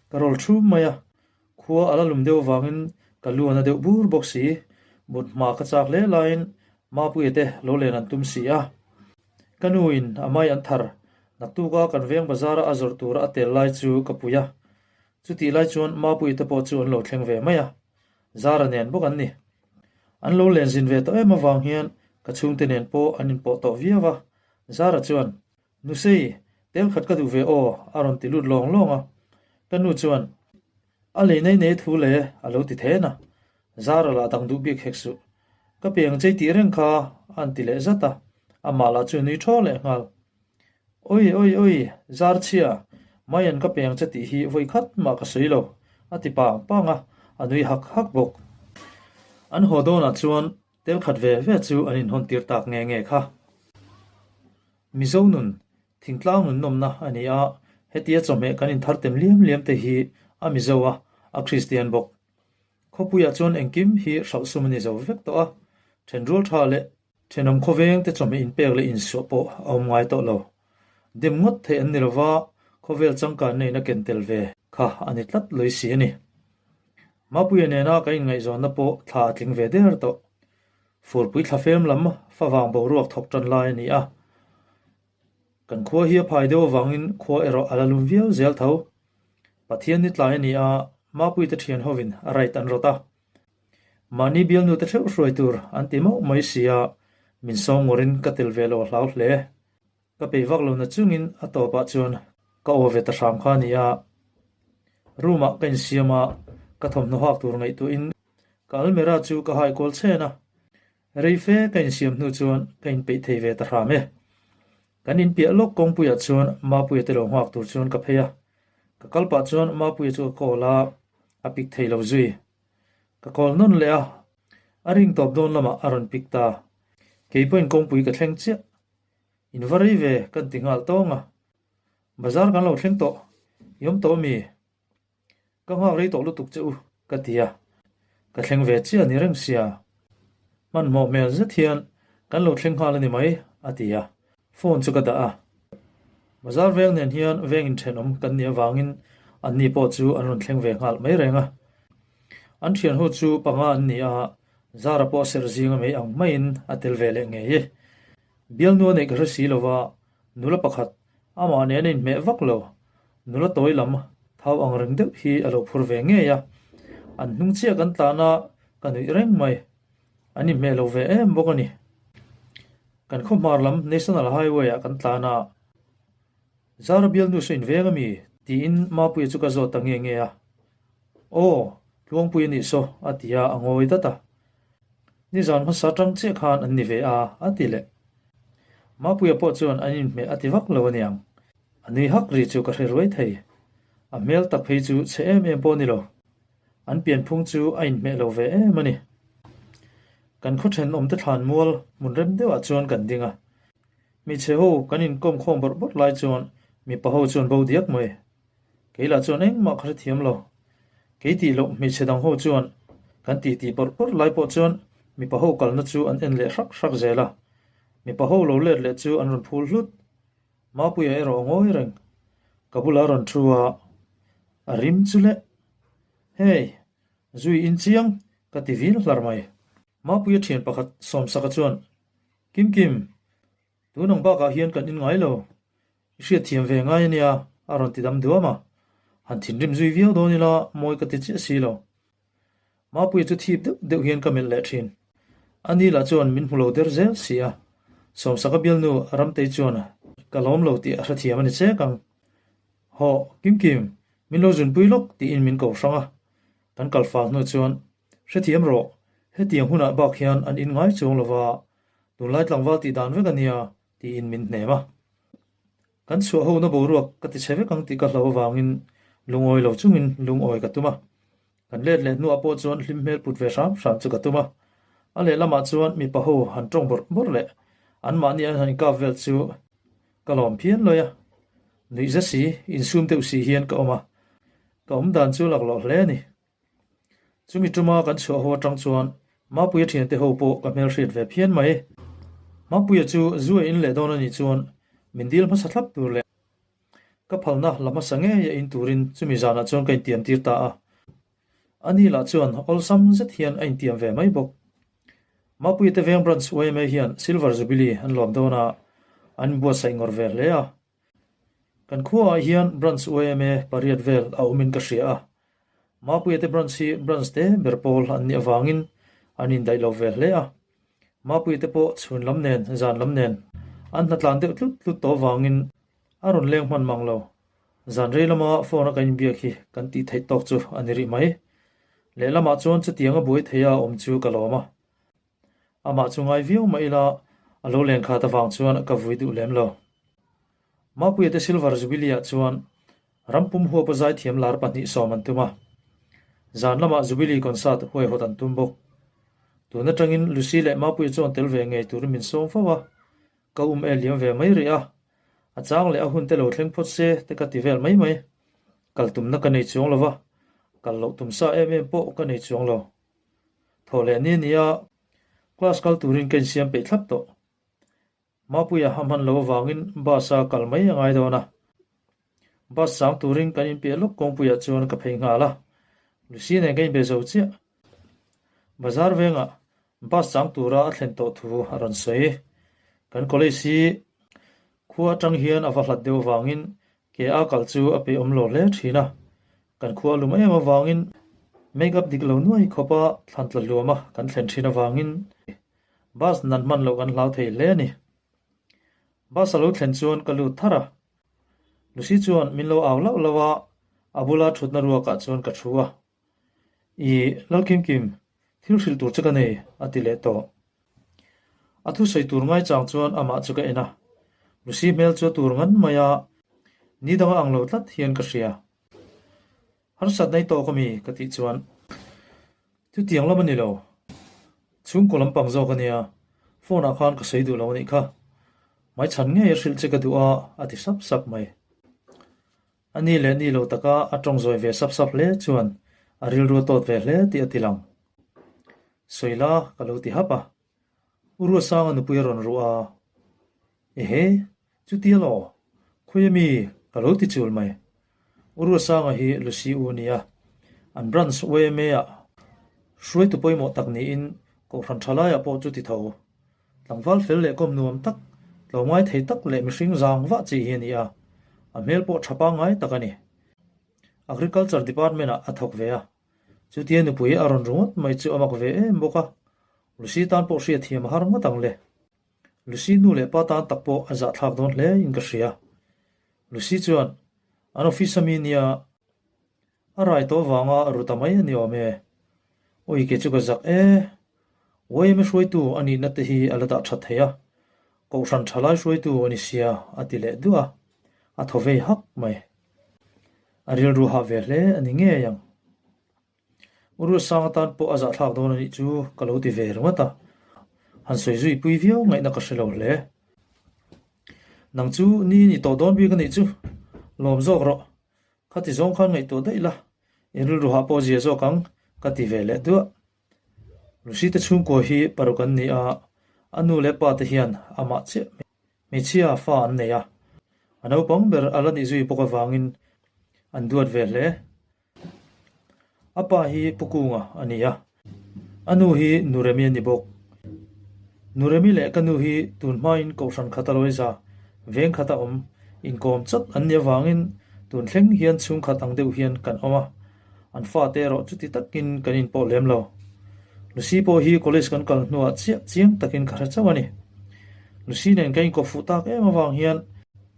ka roll thum mai a, Khua a la lum deuh avangin Ka lu a na deuh bur bawk si. Mut hma ka chak hle laiin Mapuia te lo len an tum si a. Ka nu in a mai an thar. Naktuka kan veng bazar a a zawrh tura a tel lai chu ka pui a. Chutih lai chuan Mapuia te pawh chu an lo thleng ve mai a. Zara nen bawk an ni. An lo len zin ve tawh em avang hian ka chhungte nen pawh an inpawh tawh viau a. Zara chuan, Nusei, tel khat ka duh ve aw, a rawn ti lut lawng lawng a. Ka nu chuan, A lei nei nei thu le, a lo ti then a. Zara lah dang duh bik hek suh. Ka piang chei tih reng kha, a an ti leh zat a. Amah lah chu nui thaw leh nghal. Oi, oi, oi, zar chhia, Maian ka piang che tih hi vawi khat mah ka sawi lo, a ti pang pang a, a nui hak hak bawk. An haw dawnah chuan tel khat ve ve chu an inhawn tir tak nge nge kha. Mizo nun, thingtlang nun nawmna a ni a, hetia chawhmeh kan inthar tem liam liam te hi a Mizo a, a Kristian bawk. Khawpuiah chuan engkim hi hrauhsum a ni zo vek tawh a, thenrual tha leh Thenawm khawveng te chawhmeh inpek leh insuah pawh a awm ngai tawh lo. Dem ngawt theih an ni lova, khawvel changkan neiin a ken tel ve kha a ni tlat lawih si a ni. Mapuia nena kan inngaihzawnna pawh thla a tling ve der tawh. Furpui thlafem lam favang boruak thawk tan lai a ni a. Kan khua hi a phai deuh avangin khua erawh a la lum viau zel tho. Pathian ni tlai a ni a, Mapuite thian hovin a right an rawt a. Mahni bialnute theuh hruai tur an ti mauh mai si a, min sawm ngawrin ka tel ve lo a hlau hle. Ka peih vak lo na chungin a tawpah chuan ka aw ve ta hram kha a ni a. Room ah ka insiam a, ka thawmhnaw hak tur ngaihtuahin ka almirah chu ka hai kual chhen a. Rei fe ka insiam hnu chuan ka inpeih thei ve ta hram e. Kan inpiah lawk kawngpuiah chuan Mapuia te lo nghak tur chuan ka phei a. Ka kal pah chuan Mapuia chu ka call a, a pick thei lo zui. Ka call nawn leh a, a ring tawp dawn lamah a rawn pick ta. Kei pawhin kawngpui ka thleng chiah. In va rei ve kan ti nghal tawng a. Bazar kan lo thleng tawh, i awm tawh ami? Ka nghak rei tawh lutuk che u, ka ti a. Ka thleng ve chiah a ni reng sia. Hmanhmawh hmel zet hian kan lo thleng nghal a ni mai, a ti a. Phone chu ka dah a. Bazar veng nen hian veng inthenawm kan nih avangin anni pawh chu an rawn thleng ve nghal mai reng a. An thianho chu panga an ni a, Zara pawh serh zinga mai ang maiin a tel ve leh ngei e. Bialnu a neih ka hre si lova, nula pakhat amah nen a inhmeh vak lo. Nula tawi lam thau ang reng deuh hi a lo phur ve ngei a. An hnung chiah kan tlan a, ka nuih reng mai. An inhmeh lo ve em bawk a ni. Kan khawhmar lam National Highway ah kan tlan a, Zara bialnu saw inveng a mi? tiin Mapuia chu ka zawt ta nge nge a. Aw, Tluangpui a nih saw, a ti a, a ngawi dat a. Nizan hmasa tang chiah khan an ni ve a, a ti leh. Mapuia pawh chuan an inhmeh a ti vak lo aniang. A nui hak ri chu ka hre ruai thei. A hmel tak phei chu chhe em em pawh a ni lo. An pianphung chu a inhmeh lo ve em a ni. Kan khaw thenawmte thlan mual hmun rem deuhah chuan kan ding a. Hmeichhe ho kan inkawm khawm bawrh bawrh lai chuan mipa ho chuan bo diak mai. Kei lah chuan engmah ka hrethiam lo. Kei tih loh hmeichhe dang ho chuan kan titi bawrh bawrh lai pawh chuan mipa ho kalna chu an en leh hrak hrak zel a. Mipa ho lo let leh chu an rawn phul hlut. Mapuia erawh a ngawi reng. Ka bulah a rawn thu a, a rim chu le. Hey, zui in chiang, ka ti vil hlar mai. Mapuia thian pakhat Sawmsaka chuan, Kim Kim, tun ang bakah hian kan in ngai lo. I hriatthiam ve ngai a nia, a rawn ti dam duam a. Han thinrim zui viau dawn ila mawi ka ti chiah si lo. Mapuia chu thip deuh deuh hian ka melh leh thin. Ani lah chuan min hmu lo der zel si a. Sawmsaka bialnu Ramtei chuan ka lawm lo tih a hrethiam a ni chek ang. Hawh, Kim Kim, min lo zunpui lawk tiin min ko hrang a. Kan kal fal hnu chuan, Hrethiam rawh, hetiang hunah bak hian an in ngai chuang lova, tunlai tlangval tih dan vek a nia tiin min hnem a. Kan chhuah ho na boruak ka ti chhe vek ang tih ka hlau avangin lungawi lo chungin lungawi ka tum a. Kan let leh hnuah pawh chuan hlim hmel put ve hram hram chu ka tum a. A lehlamah chuan mipa ho han tawng bawrh bawrh leh anmahni an han inkap vel chu ka lawm phian lawi a. Nuihza si, insum deuh si hian ka awm a. Ka awm dan chu laklawh hle a ni. Chumi tuma kan chhuah ho atang chuan Mapuia thiante ho pawh ka hmelhriat ve phian mai. Mapuia chu zu a in leh dawn a nih chuan min dil hmasa thlap tur leh ka phalna la hmasa ngei a in turin chumi zanah chuan ka intiam tir ta a. Ani lah chuan awlsam zet hian a intiam ve mai bawk. Mapuia te veng branch yma hian Silver Jubilee an lawm dawn a, an inbuatsaih ngawr ve hle a. Kan khuaah hian branch yma pariat vel a awmin ka hria a. Mapuia te branch hi branch te ber pawl an nih avangin an indaih lo ve hle a. Mapuia te pawh chhun lam nen zan lam nen an hnatlan deuh tlut tlut tawh avangin a rawn leng hman mang lo. Zan rei lama phone a kan inbiak hi kan tih theih tawk chu a ni rih mai. Lehlamah chuan chutianga buai theia a awm chu ka lawm a. Amah chu ngai viau mah ila a lo len khat avang chuan ka vui duh lem lo. Mapuia te Silver Jubilee-ah chuan rampum huapa zaithiam lar 2 sawm an tum a. Zan lamah Jubilee concert huaihawt an tum bawk. Tun atangin Lucy leh Mapuia chuan tel ve ngei turin min sawm fo a, ka um e liam ve mai rih a. A chang leh a hun te lo thleng phawt se te ka ti vel mai mai. Kal tumna ka nei chuang lo va, kal loh tum sa em em pawh ka nei chuang lo. Thaw leh ni nia, class kal turin ka insiam peih thlap tawh. Mapuia a hman lo avangin bus a kal mai a ngai dawn a. Bus chang turin kan inpiah lawk kawngpuiah chuan ka phei nghal a, Lucy nen ka inbe zo chiah. Bazar vengah bus chang tura a thlen tawh thu a rawn sawi. Kan college hi khua atang hian a va hlat deuh avangin ke a kal chu a peih awm lo hle thin a. Kan khua lum em avangin make up dik lo nuai khawpa thlan tla hluam a kan thlen thin avangin bus nan hman loh kan hlau thei hle a ni. Bus a lo thlen chuan ka lut thar a. Lucy chuan min lo au lauh lauh a, a bula thutna ruakah chuan ka thu a. I Lalkimkim, thil hrilh tur che ka nei, a ti leh tawh. A thusawi tur ngaichang chuan amah chu ka en a. Lucy hmel chu a tur ngan mai a, ni danga ang lo tlat hian ka hria. Harsat nei tawk ami? ka tih chuan, Chutiang lam a ni lo. Chhungkaw lampang zawk a nia, phone ah khan ka sawi duh lo a nih kha. Hmaichhan ngei a hrilh che ka duh a, a ti sap sap mai. A ni leh ni lo taka a tawng zawi ve sap sap hle chuan a rilru a tawt ve hle tih a ti lang. Sawi la ka lo ti hap a. U Ruasanga nupui a rawn ruh a, Ehe, chutia law, khawi ami ka lo ti chul mai. U Ruasanga hi Lucy u a ni a, an branch YMA-ah hruaitu pawimawh tak niin Kohhran thalaiah pawh chu ti tho. Tlangval fel leh kawm nuam tak, tlawmngai thei tak leh mihring zang vah chi hi a ni a, a hmel pawh tha pangngai tak a ni. Agriculture Department-ah a thawk ve a, chutia nupui a rawn ru ngawt mai chu a mak ve em bawk a, Lucy tan pawh hriatthiam a har ngawt ang le. Lucy nu leh pa tan tak pawh a zahthlak dawn hle in ka hria. Lucy chuan, An office ami nia, A rai tawh vanga ru ta mai a ni awm e. Awi ke chu ka zak e. Yma hruaitu a nihna te hi a la dah that thei a, Kohhran thalai hruaitu a ni sia a ti leh duah a, a thaw vei hak mai. A rilru hah ve hle a ni ngei ang. U Ruatsang atan pawh a zahthlak dawn a nih chu ka lo ti ve ringawt a, han sawi zui pui viau ngaihna ka hre lo hle. Nang chu ni ni tawh dawn bik a nih chu, lawm zawk rawh. Khati zawng khan ngaihtuah daih la, i rilru hah pawh zia zawk ang, ka ti ve leh duah. Lucy te chhungkua hi paruk an ni a, a nu leh pa te hian amah chiah hmeichhia fa an nei a, a naupang ber a la nih zui bawk avangin an duat ve hle. A pa hi Pu Kunga a ni a, a nu hi Nuremi a ni bawk. Nuremi leh ka nu hi tun hmain Kohhran khata Loiza veng khata awm inkawm chawt an nih avangin tun thleng hian chhungkhat ang deuh hian kan awm a, an fate erawh chuti takin kan inpawh lem lo. Lucy pawh hi college kan kal hnuah chiah chiang takin ka hre chauh a ni. Lucy nen ka inkawp fuh tak em avang hian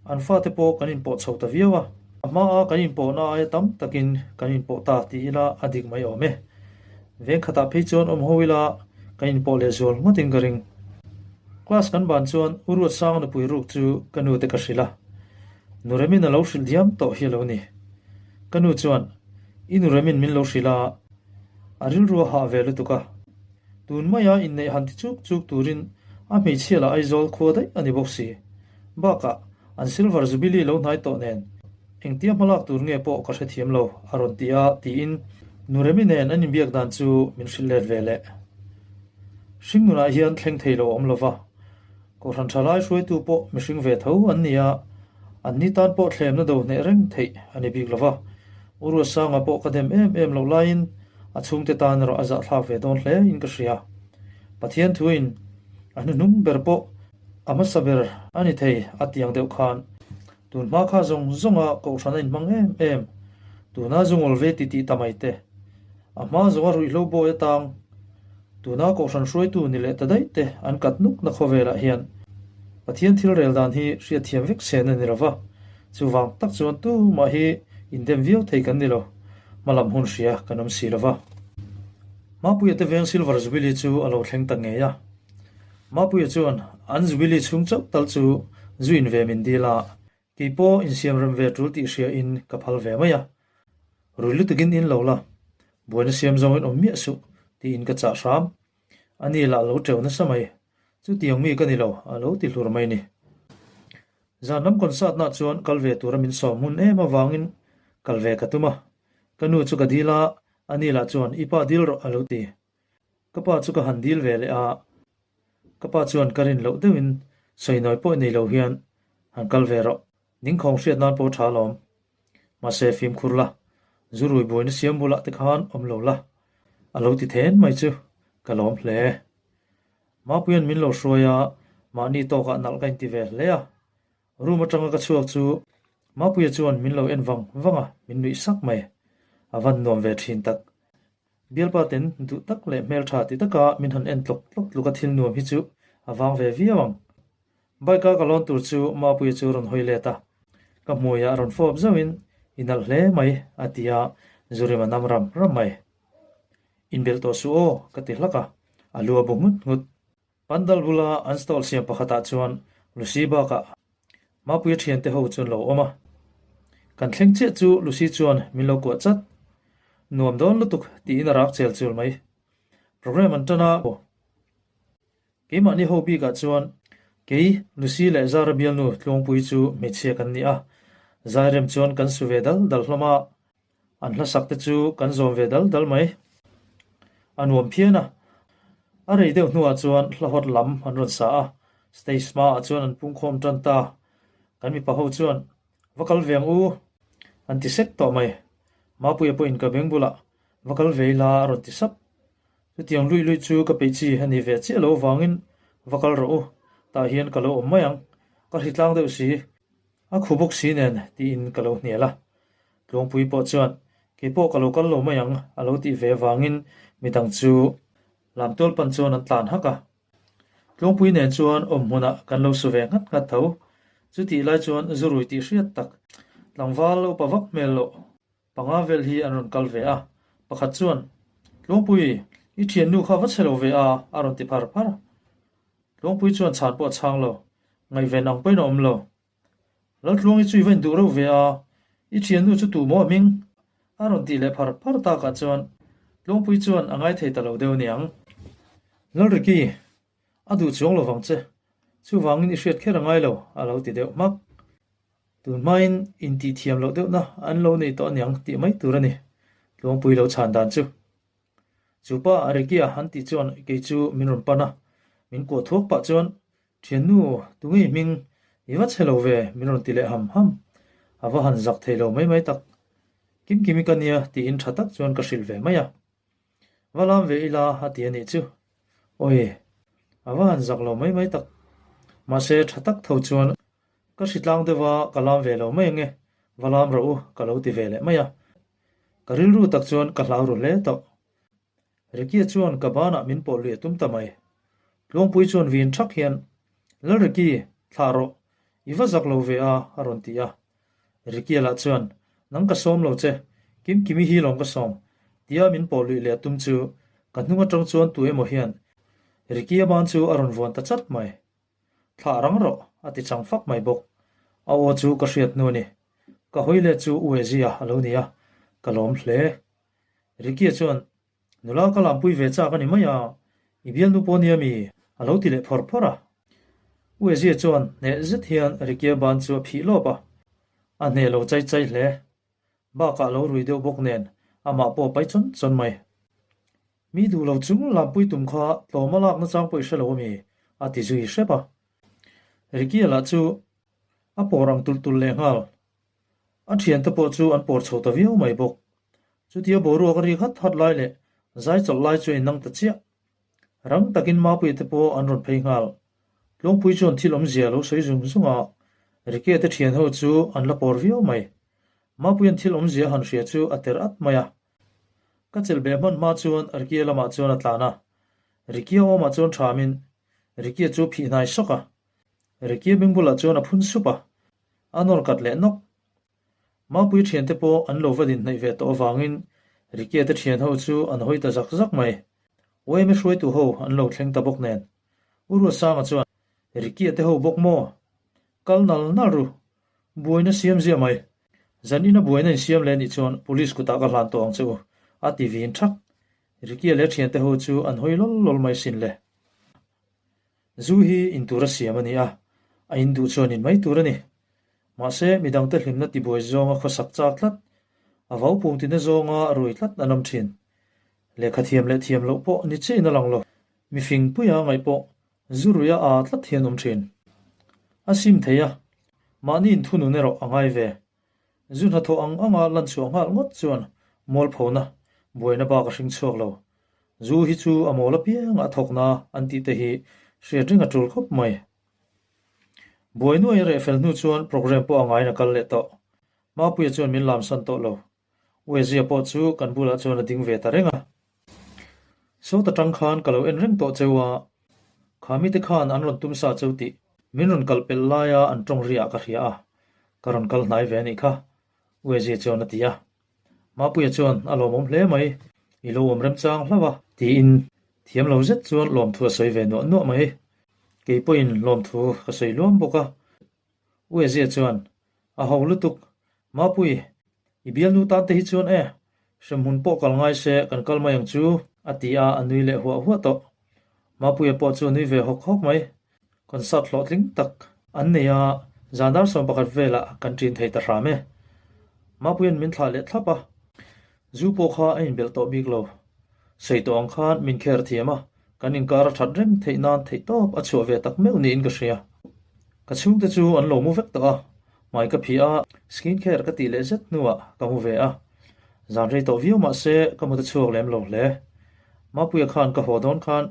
An fate pawh kan inpawh chho ta viau a, a hmaa kan inpawhna aia tam takin kan inpawh ta ti ila a dik mai awm e. Veng khatah phei chuan awm ho ila kan inpawh leh zual ngawtin ka ring. Class kan ban chuan U Ruatsanga nupui ruk chu ka nu te ka hrilh a, Nu Remin a lo hrilh diam tawh hi a lo ni. Ka nu chuan, I nu Remin min lo hrilh a, a rilru a hah ve lutuk a. Tun maia inneih han ti chuk chuk turin a hmeichhia lah Aizawl khua daih a ni bawk si. Bakah, an Silver Jubilee lo hnai tawh nen, engtia hmalak tur nge pawh ka hrethiam lo, a rawn ti a, tiin Nuremi nen an inbiak dan chu min hrilh let ve leh. Hringnunah hian thleng thei lo a awm lo va, Kohhran tha lai hruaitu pawh mihring ve tho an ni a, anni tan pawh thlemna do hneh reng theih a ni bik lo va. U Ruatsanga pawh ka dem em em loh laiin. A chhungte tan erawh a zahthlak ve dawn hle in ka hria. Pathian thuin a hnuhnung ber pawh a hmasa ber a ni thei a tiang deuh khan tun hma kha zawng zawnga kohhran a inhmang em em, tuna zungawl ve titih ta mai te, a hma zawnga ruihhlo bawi atang tuna kohhran hruaitu ni leh ta daih te an kat nuk na khawvelah hian Pathian thil rel dan hi hriatthiam vek sen a ni lo va, chuvang tak chuan tumah hi indem viau thei kan ni lo, hmalam hun hria kan awm si lo va. Mapuia te veng Silver Jubilee chu a lo thleng ta ngei a. Mapuia chuan an Jubilee chhung chauh tal chu zu in ve min dil a, kei pawh insiam rem ve tul tih hria in ka phal ve mai a. Rui lutukin in lo la, buaina siam zawngin awm miah suh tiin ka chah hram. Ani lah lo teuh nasa mai, chutiang mi ka ni lo a lo ti hlur mai ni. Zan lam concert nah chuan kal ve tura min sawm hun em avangin kal ve ka tum a, ka nu chu ka dil a, ani lah chuan i pa dil rawh a lo ti. Ka pa chu ka han dil ve leh a, ka pa chuan ka rin loh deuhin sawi nawi pawh nei lo hian han kal ve rawh, ningkhawng hriat nan pawh tha alawm. Mahse fimkhur la, zu rui buaina siam bulah te khan awm lo la, a lo ti then mai chu ka lawm hle. Mapuia'n min lo hruai a, mahni tawkah nalh ka inti ve hle a. Room atanga ka chhuak chu Mapuia chuan min lo en vang vang a, min nuih sak mai. A van nuam ve thin tak. Bialpa ten duh tak leh hmeltha ti taka min han en tlawk tlawk tluk a thil nuam hi chu a vang ve viau ang. Bike a ka lawn tur chu Mapuia chu rawn hawi let a, ka hmuiah rawn fawp zauhin i nalh hle mai a ti a, Zurima nam ram ram mai. Inbelh tawh suh aw ka ti hlak a, a lu a bu nghut nghut. Pandal bula an stall siam pakhatah chuan Lucy bakah Mapuia thiante ho chu an lo awm a. Kan thleng chiah chu Lucy chuan min lo kuah chat. Nuam dawn lutuk tiin a rak chel chul mai. Program an tan a. Keimahni ho bikah chuan kei Lucy leh Zara bialnu Tluangpui chu hmeichhia kan ni a. Zairem chuan kan su ve dal dal hlawm a. An hlasak te chu kan zawm ve dal dal mai. A nuam phian a. A rei deuh hnuah chuan hla hawt lam an rawn sa a, stage hmaah chuan an pungkhawm tan ta. Kan mipa ho chuan, Va kal ve ang u! An ti sek tawh mai. Mapuia pawhin ka beng bulah, Va kal ve ila a rawn ti sap. Chutiang luih luih chu ka peih chi a ni ve chiah lo avangin, Va kal rawh u, tah hian ka lo awm mai ang. Ka hritlang deuh si. A khu bawk si nen tiin ka lo hnial a. Tluangpui pawh chuan, Kei pawh ka lo kal lo mai ang a lo tih ve avangin midang chu lamtual pan chuan an tlan hak a. Tluangpui nen chuan awm hmunah kan lo su ve nghat nghat tho. Chutih lai chuan zurui tih hriat tak, tlangval upa vak hmel loh panga vel hi an rawn kal ve a. Pakhat chuan, Tluangpui, i thiannu kha va chhe lo ve a a rawn ti phar phar. Tluangpui chuan chhan pawh a chhang lo, ngaihven ang pawhin a awm lo. Laltluangi chu i va induh reuh ve a, i thiannu chu tu maw a hming? A rawn tih leh phar phar takah chuan Tluangpui chuan a ngaithei ta lo deuh aniang. Lalriki, a duh chuang lo vang che, chuvangin i hriat kher a ngai lo, a lo ti deuh hmak. Tun hmain intih thiam loh deuhna an lo nei tawh aniang tih mai tur a ni, Tluangpui lo chhan dan chu. Chu pa Ricky-a han tih chuan kei chu min rawn pan a, min kuah thuak pah chuan, Thiannu, tunge i hming? I va chhe lo ve, min rawn ti leh ham ham. A va han zak thei lo mai mai tak. Kim Kimi ka nia tiin tha tak chuan ka hrilh ve mai a. Va lam ve ila a ti a nih chu. Awi, a va han zak lo mai mai tak. Mahse tha tak tho chuan ka hritlang deuh a, ka lam ve lo mai ange, va lam rawh u ka lo ti ve leh mai a. Ka rilru tak chuan ka hlau ru hle tawh. Ricky-a chuan ka banah min pawh lui a tum ta mai. Tluangpui chuan vin thak hian, Lal Ricky, thlah rawh, i va zak lo ve a, a rawn ti a. Ricky-a lah chuan, Nang ka sawm lo che, Kim Kimi hi lawm ka sawm, tia min pawh luih leh a tum chu ka hnung atang chuan tu emaw hian Ricky-a ban chu a rawn vuan ta chat mai. Thlah rang rawh, a ti chang fak mai bawk. A aw chu ka hriat hnu a ni. Ka hawi let chu U Ezia a lo ni a, ka lawm hle. Ricky-a chuan, Nula ka lampui ve chak a ni mai a, i bialnu pawh nia mi? a lo ti leh phawr phawr a. U Ezia chuan hneh zet hian Ricky-a ban chu a phih lawp a, a hneh lo chai chai hle. Bakah lo rui deuh bawk nen amah pawh a pai chawn chawn mai. Mi duh lo chung lampui tum kha tlawma lak nachang pawh i hre lo ami? a ti zui hrep a. Ricky-a lah chu a pawr ang tulh tulh leh nghal. A thiante pawh chu an pawr chho ta viau mai bawk. Chutia boruak a rik hat hat lai leh. Zai chawlh lai chu a innang ta chiah. Rang takin Mapuia te pawh an rawn phei nghal. Tlawngpui chuan thil awmzia a lo sawi zung zung a, Ricky-a te thian ho chu an la pawr viau mai. Mapuia'n thil awmzia a han hria chu a ter at mai a. Ka chelh beh hman hma chuan Ricky-a lamah chuan a tlan a. Ricky-a awmah chuan thamin Ricky-a chu phih hnai sawk a. Ricky-a beng bulah chuan a phun sup a, a nawr kat leh nawk. Mapui thiante pawh an lo va din hnaih ve tawh avangin Ricky-a te thian ho chu an hawi ta zak zak mai. YMA hruaitu ho an lo thleng ta bawk nen. U Ruatsanga chuan, Ricky-a te ho bawk maw? Kal nal nal ru. Buaina siam ziah mai. Zan ina buaina in siam leh nih chuan police kutah ka hlan tawh ang che u, a ti vin thak. Ricky-a leh thiante ho chu an hawi lawl lawl mai sin le. Zu hi in tur a siam a ni a, a in duh chuan in mai tur a ni. Mahse, midangte hlimna tibuai zawnga khawsak chak tlat, a vau pung tina zawnga rui tlat an awm thin. Lehkha thiam leh thiam loh pawh ni chiahin a lang lo. Mifing puia ngaih pawh zu ruia aa tlat hian awm thin. A sim thei a, mahni inthunun erawh a ngai ve. Zu hnathawh ang anga lan chhuah nghal ngawt chuan mualphona, buaina bak a hring chhuak lo. Zu hi chu a mawl apiang a thawkna an tih te hi hriat reng a tul khawp mai. Buai nuai a reh fel hnu chuan programme pawh a ngaiin a kal leh tawh. Mapuia chuan min lamsan tawh lo. Uezia pawh chu kan bulah chuan a ding ve ta reng a. Sawta tang khan ka lo en reng tawh cheu a, kha mite khan an rawn tum sa cheu tih min rawn kal pelh laia an tawng riah ka hria a, ka rawn kal hnai ve a nih kha, Uezia chuan a ti a. Mapuia chuan a lawmawm hle mai, i lo awm remchang hlauh a, tiin thiam lo zet chuan lawmthu a sawi ve nuah nuah mai. Kei pawhin lawmthu ka sawi luam bawk a. Uezia chuan, A ho lutuk, Mapui, i bialnu tan te hi chuan e, hremhmun pawh kal ngai se kan kal mai ang chu, a ti a, a nui leh huah huah tawh. Mapuia pawh chu a nui ve hawk hawk mai. Concert hlawhtling tak an nei a, zan dar 11 velah kan ṭin thei ta hram e. Mapuia'n min thlah leh thlap a, zu pawh kha a inbelh tawh bik lo. Sawi tawh ang khan min kher thiam a, kan inkar a ṭhat reng theih nan theihtawp a chhuah ve tak meuh niin ka hria. Ka chhungte chu an lo mu vek tawh a, hmai ka phih a, skin care ka tih leh zet hnuah ka mu ve a. Zan rei tawh viau mah se ka mut a chhuak lem lo hle. Mapuia khan ka haw dawn khan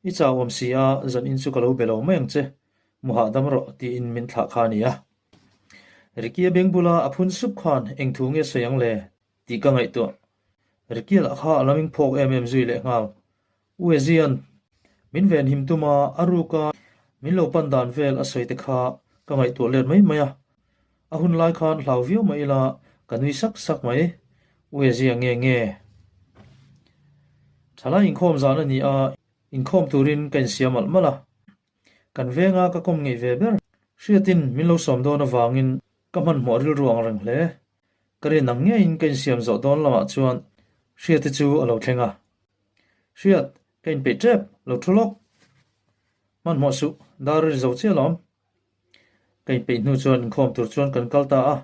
I chau awm si a, zan in chu ka lo be lo mai ang che, mu hahdam rawh tiin min thlah kha a ni a. Ricky-a beng bula a phun sup khan eng thu nge sawi ang le tih ka ngaihtuah. Ricky-a lah kha a la ming phawk em em zui leh nghal. U Ezian, min venhim tuma a ruka min lo pan dan vel a sawi te kha ka ngaihtuah let mai mai a. A hun lai khan hlau viau mah ila ka nui sak sak mai. U Ezia nge nge? Thalai inkhawm zan a ni a, inkhawm turin ka insiam malh malh a. Kan venga ka kawm ngeih ve ber. Hriatin min lo sawm dawn avangin ka hmanhmawh rilru ang reng hle. Ka rin ang ngeiin ka insiam zawh dawn lamah chuan Hriati chu a lo thleng a. Hriat, ka inpeih tep, lo thu lawk. Hmanhmawh suh, dar a ri zo chiah alawm. Ka inpeih hnu chuan inkhawm tur chuan kan kal ta a,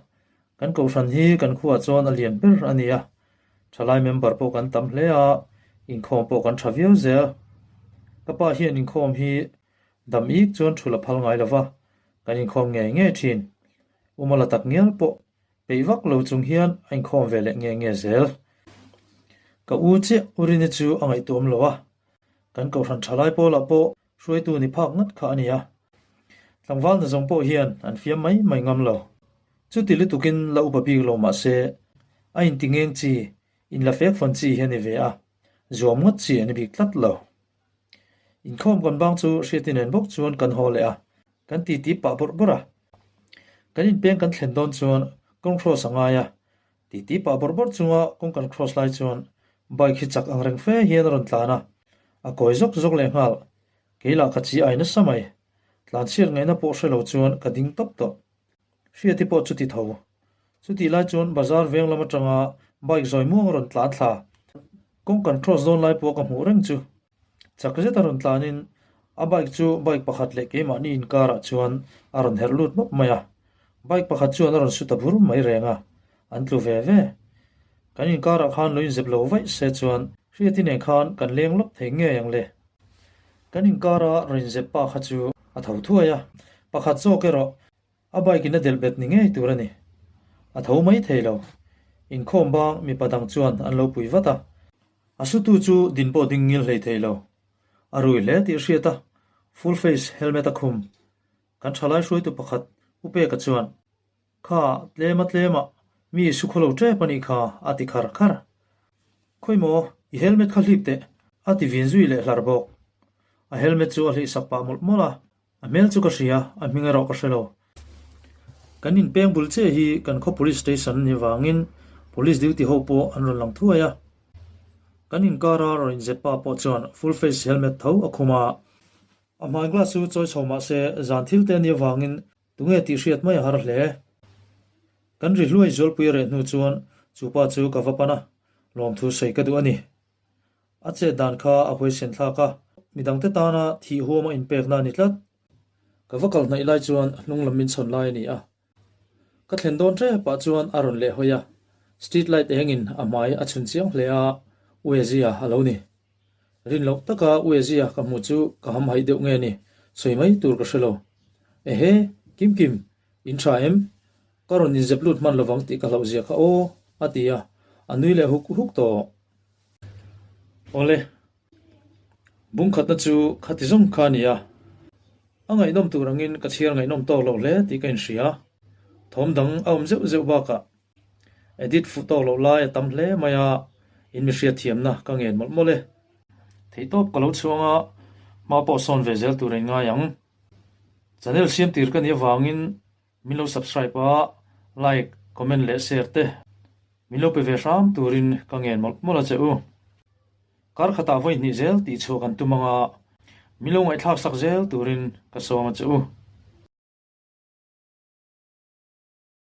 kan kohhran hi kan khuaah chuan a lian ber a ni a, thalai member pawh kan tam hle a, inkhawm pawh kan tha viau zel. Ka pa hian inkhawm hi dam ik chuan thul a phal ngai lo va, kan inkhawm ngei ngei thin. Umala tak ngial pawh peih vak lo chung hian a inkhawm ve leh nge nge zel. Ka u chiah Urini chu a ngaihtuam lo a, kan kohhran thalai pawlah pawh Hruaitu ni phak ngat kha a ni a, tlangval na zawng pawh hian an fiam mai mai ngam lo. Chuti lutukin la upa bik lo mah se, a inti ngeng chi, inla fek fawn chi hi a ni ve a, zuam ngawt chi a ni bik tlat lo. Inkhawm kan bang chu Hriati nen bawk chuan kan haw leh a, kan titi pah bawrh bawrh a. Kan inpeng kan thlen dawn chuan kawng cross a ngai a, titi pah bawrh bawrh chunga kawng kan cross lai chuan bike hi chak ang reng fe hian a rawn tlan a, a kawi zawk zawk leh nghal. Kei lah ka chi ai nasa mai. Tlan chhiat ngaihna pawh hre lo chuan ka ding tawp tawh. Hriati pawh chuti tho. Chutih lai chuan bazar veng lam atanga bike zawi muang a rawn tlan thla. Kawng kan cross dawn lai pawh ka hmuh reng chu. Chak zet a rawn tlanin a bike chu bike pakhat leh keimahni inkarah chuan a rawn herh lut mawp mai a. Bike pakhat chuan a rawn su ta bur mai reng a, an tlu ve ve. Kan inkarah khan lo inzep lo vaih se chuan Hriati nen khan kan leng lawp thei ngei ang le. Kan inkara rawn inzep pa kha chu a tho thuai a, pakhat zawk erawh a bike in a delh bet ni ngei tur a ni. A tho mai thei lo. Inkhawm bang mipa dang chuan an lo pui vat a. A sutu chu din pawh ding ngil hlei thei lo. A rui hle tih a hriat a, full face helmet a khum. Kan thalai hruaitu pakhat U Peka chuan, Kha, tlema tlema, mi i su khaw lo tep a nih kha, a ti khar khar. Khawi maw, i helmet kha hlip teh, a ti vin zui leh hlar bawk. A helmet chu a hlih sak pah mawlh mawlh a, A hmel chu ka hria, a hming erawh ka hre lo. Kan inpeng bul chiah hi kan khaw police station ni vangin police duty ho pawh an rawn lang thuai a. Kan inkara rawn inzep pa pawh chuan full face helmet tho a khum a. A hmai glass chu chawi chho mah se zan thil te ania vangin tunge tih hriat mai a har hle. Kan ri hluai zualpui reh hnu chuan chu pa chu ka va pan a, lawmthu sawi ka duh a ni. A chet dan kha a huaisen thlak a, midangte tana thih huam a inpekna a ni tlat. Ka va kal hnaih lai chuan hnung lam min chhawn lai a ni a. Ka thlen dawn tep ah chuan a rawn leh hawi a, street light engin a hmai a chhun chiang hle a, Uezia a lo ni. Rin loh taka Uezia ka hmu chu ka hamhaih deuh nge ni, sawi mai tur ka hre lo. Ehe, Kim Kim, in tha em? Ka rawn inzep lut hman lovang tih ka hlauh zia kha aw, a ti a, a nui leh huk huk tawh. Awle, bungkhatna chu khati zawng kha a ni a, a ngaihnawm tur angin ka chhiar ngaihnawm tawk lo hle tih ka inhria. Thawm dang a awm zeuh zeuh bakah edit fuh tawk loh lai a tam hle mai a, in mi hriatthiamna ka ngen mawlh mawlh e. Theihtawp ka lo chhuang a, hma pawh sawn ve zel tur a inngai ang. Channel siam tir ka nih avangin Min lo subscribe a, like, comment leh share te min lo pe ve hram turin ka ngen mawlh mawlh a che u. Kar khatah vawi hnih zel tih chhuah kan tum anga min lo ngaihthlak sak zel turin ka sawm a che u.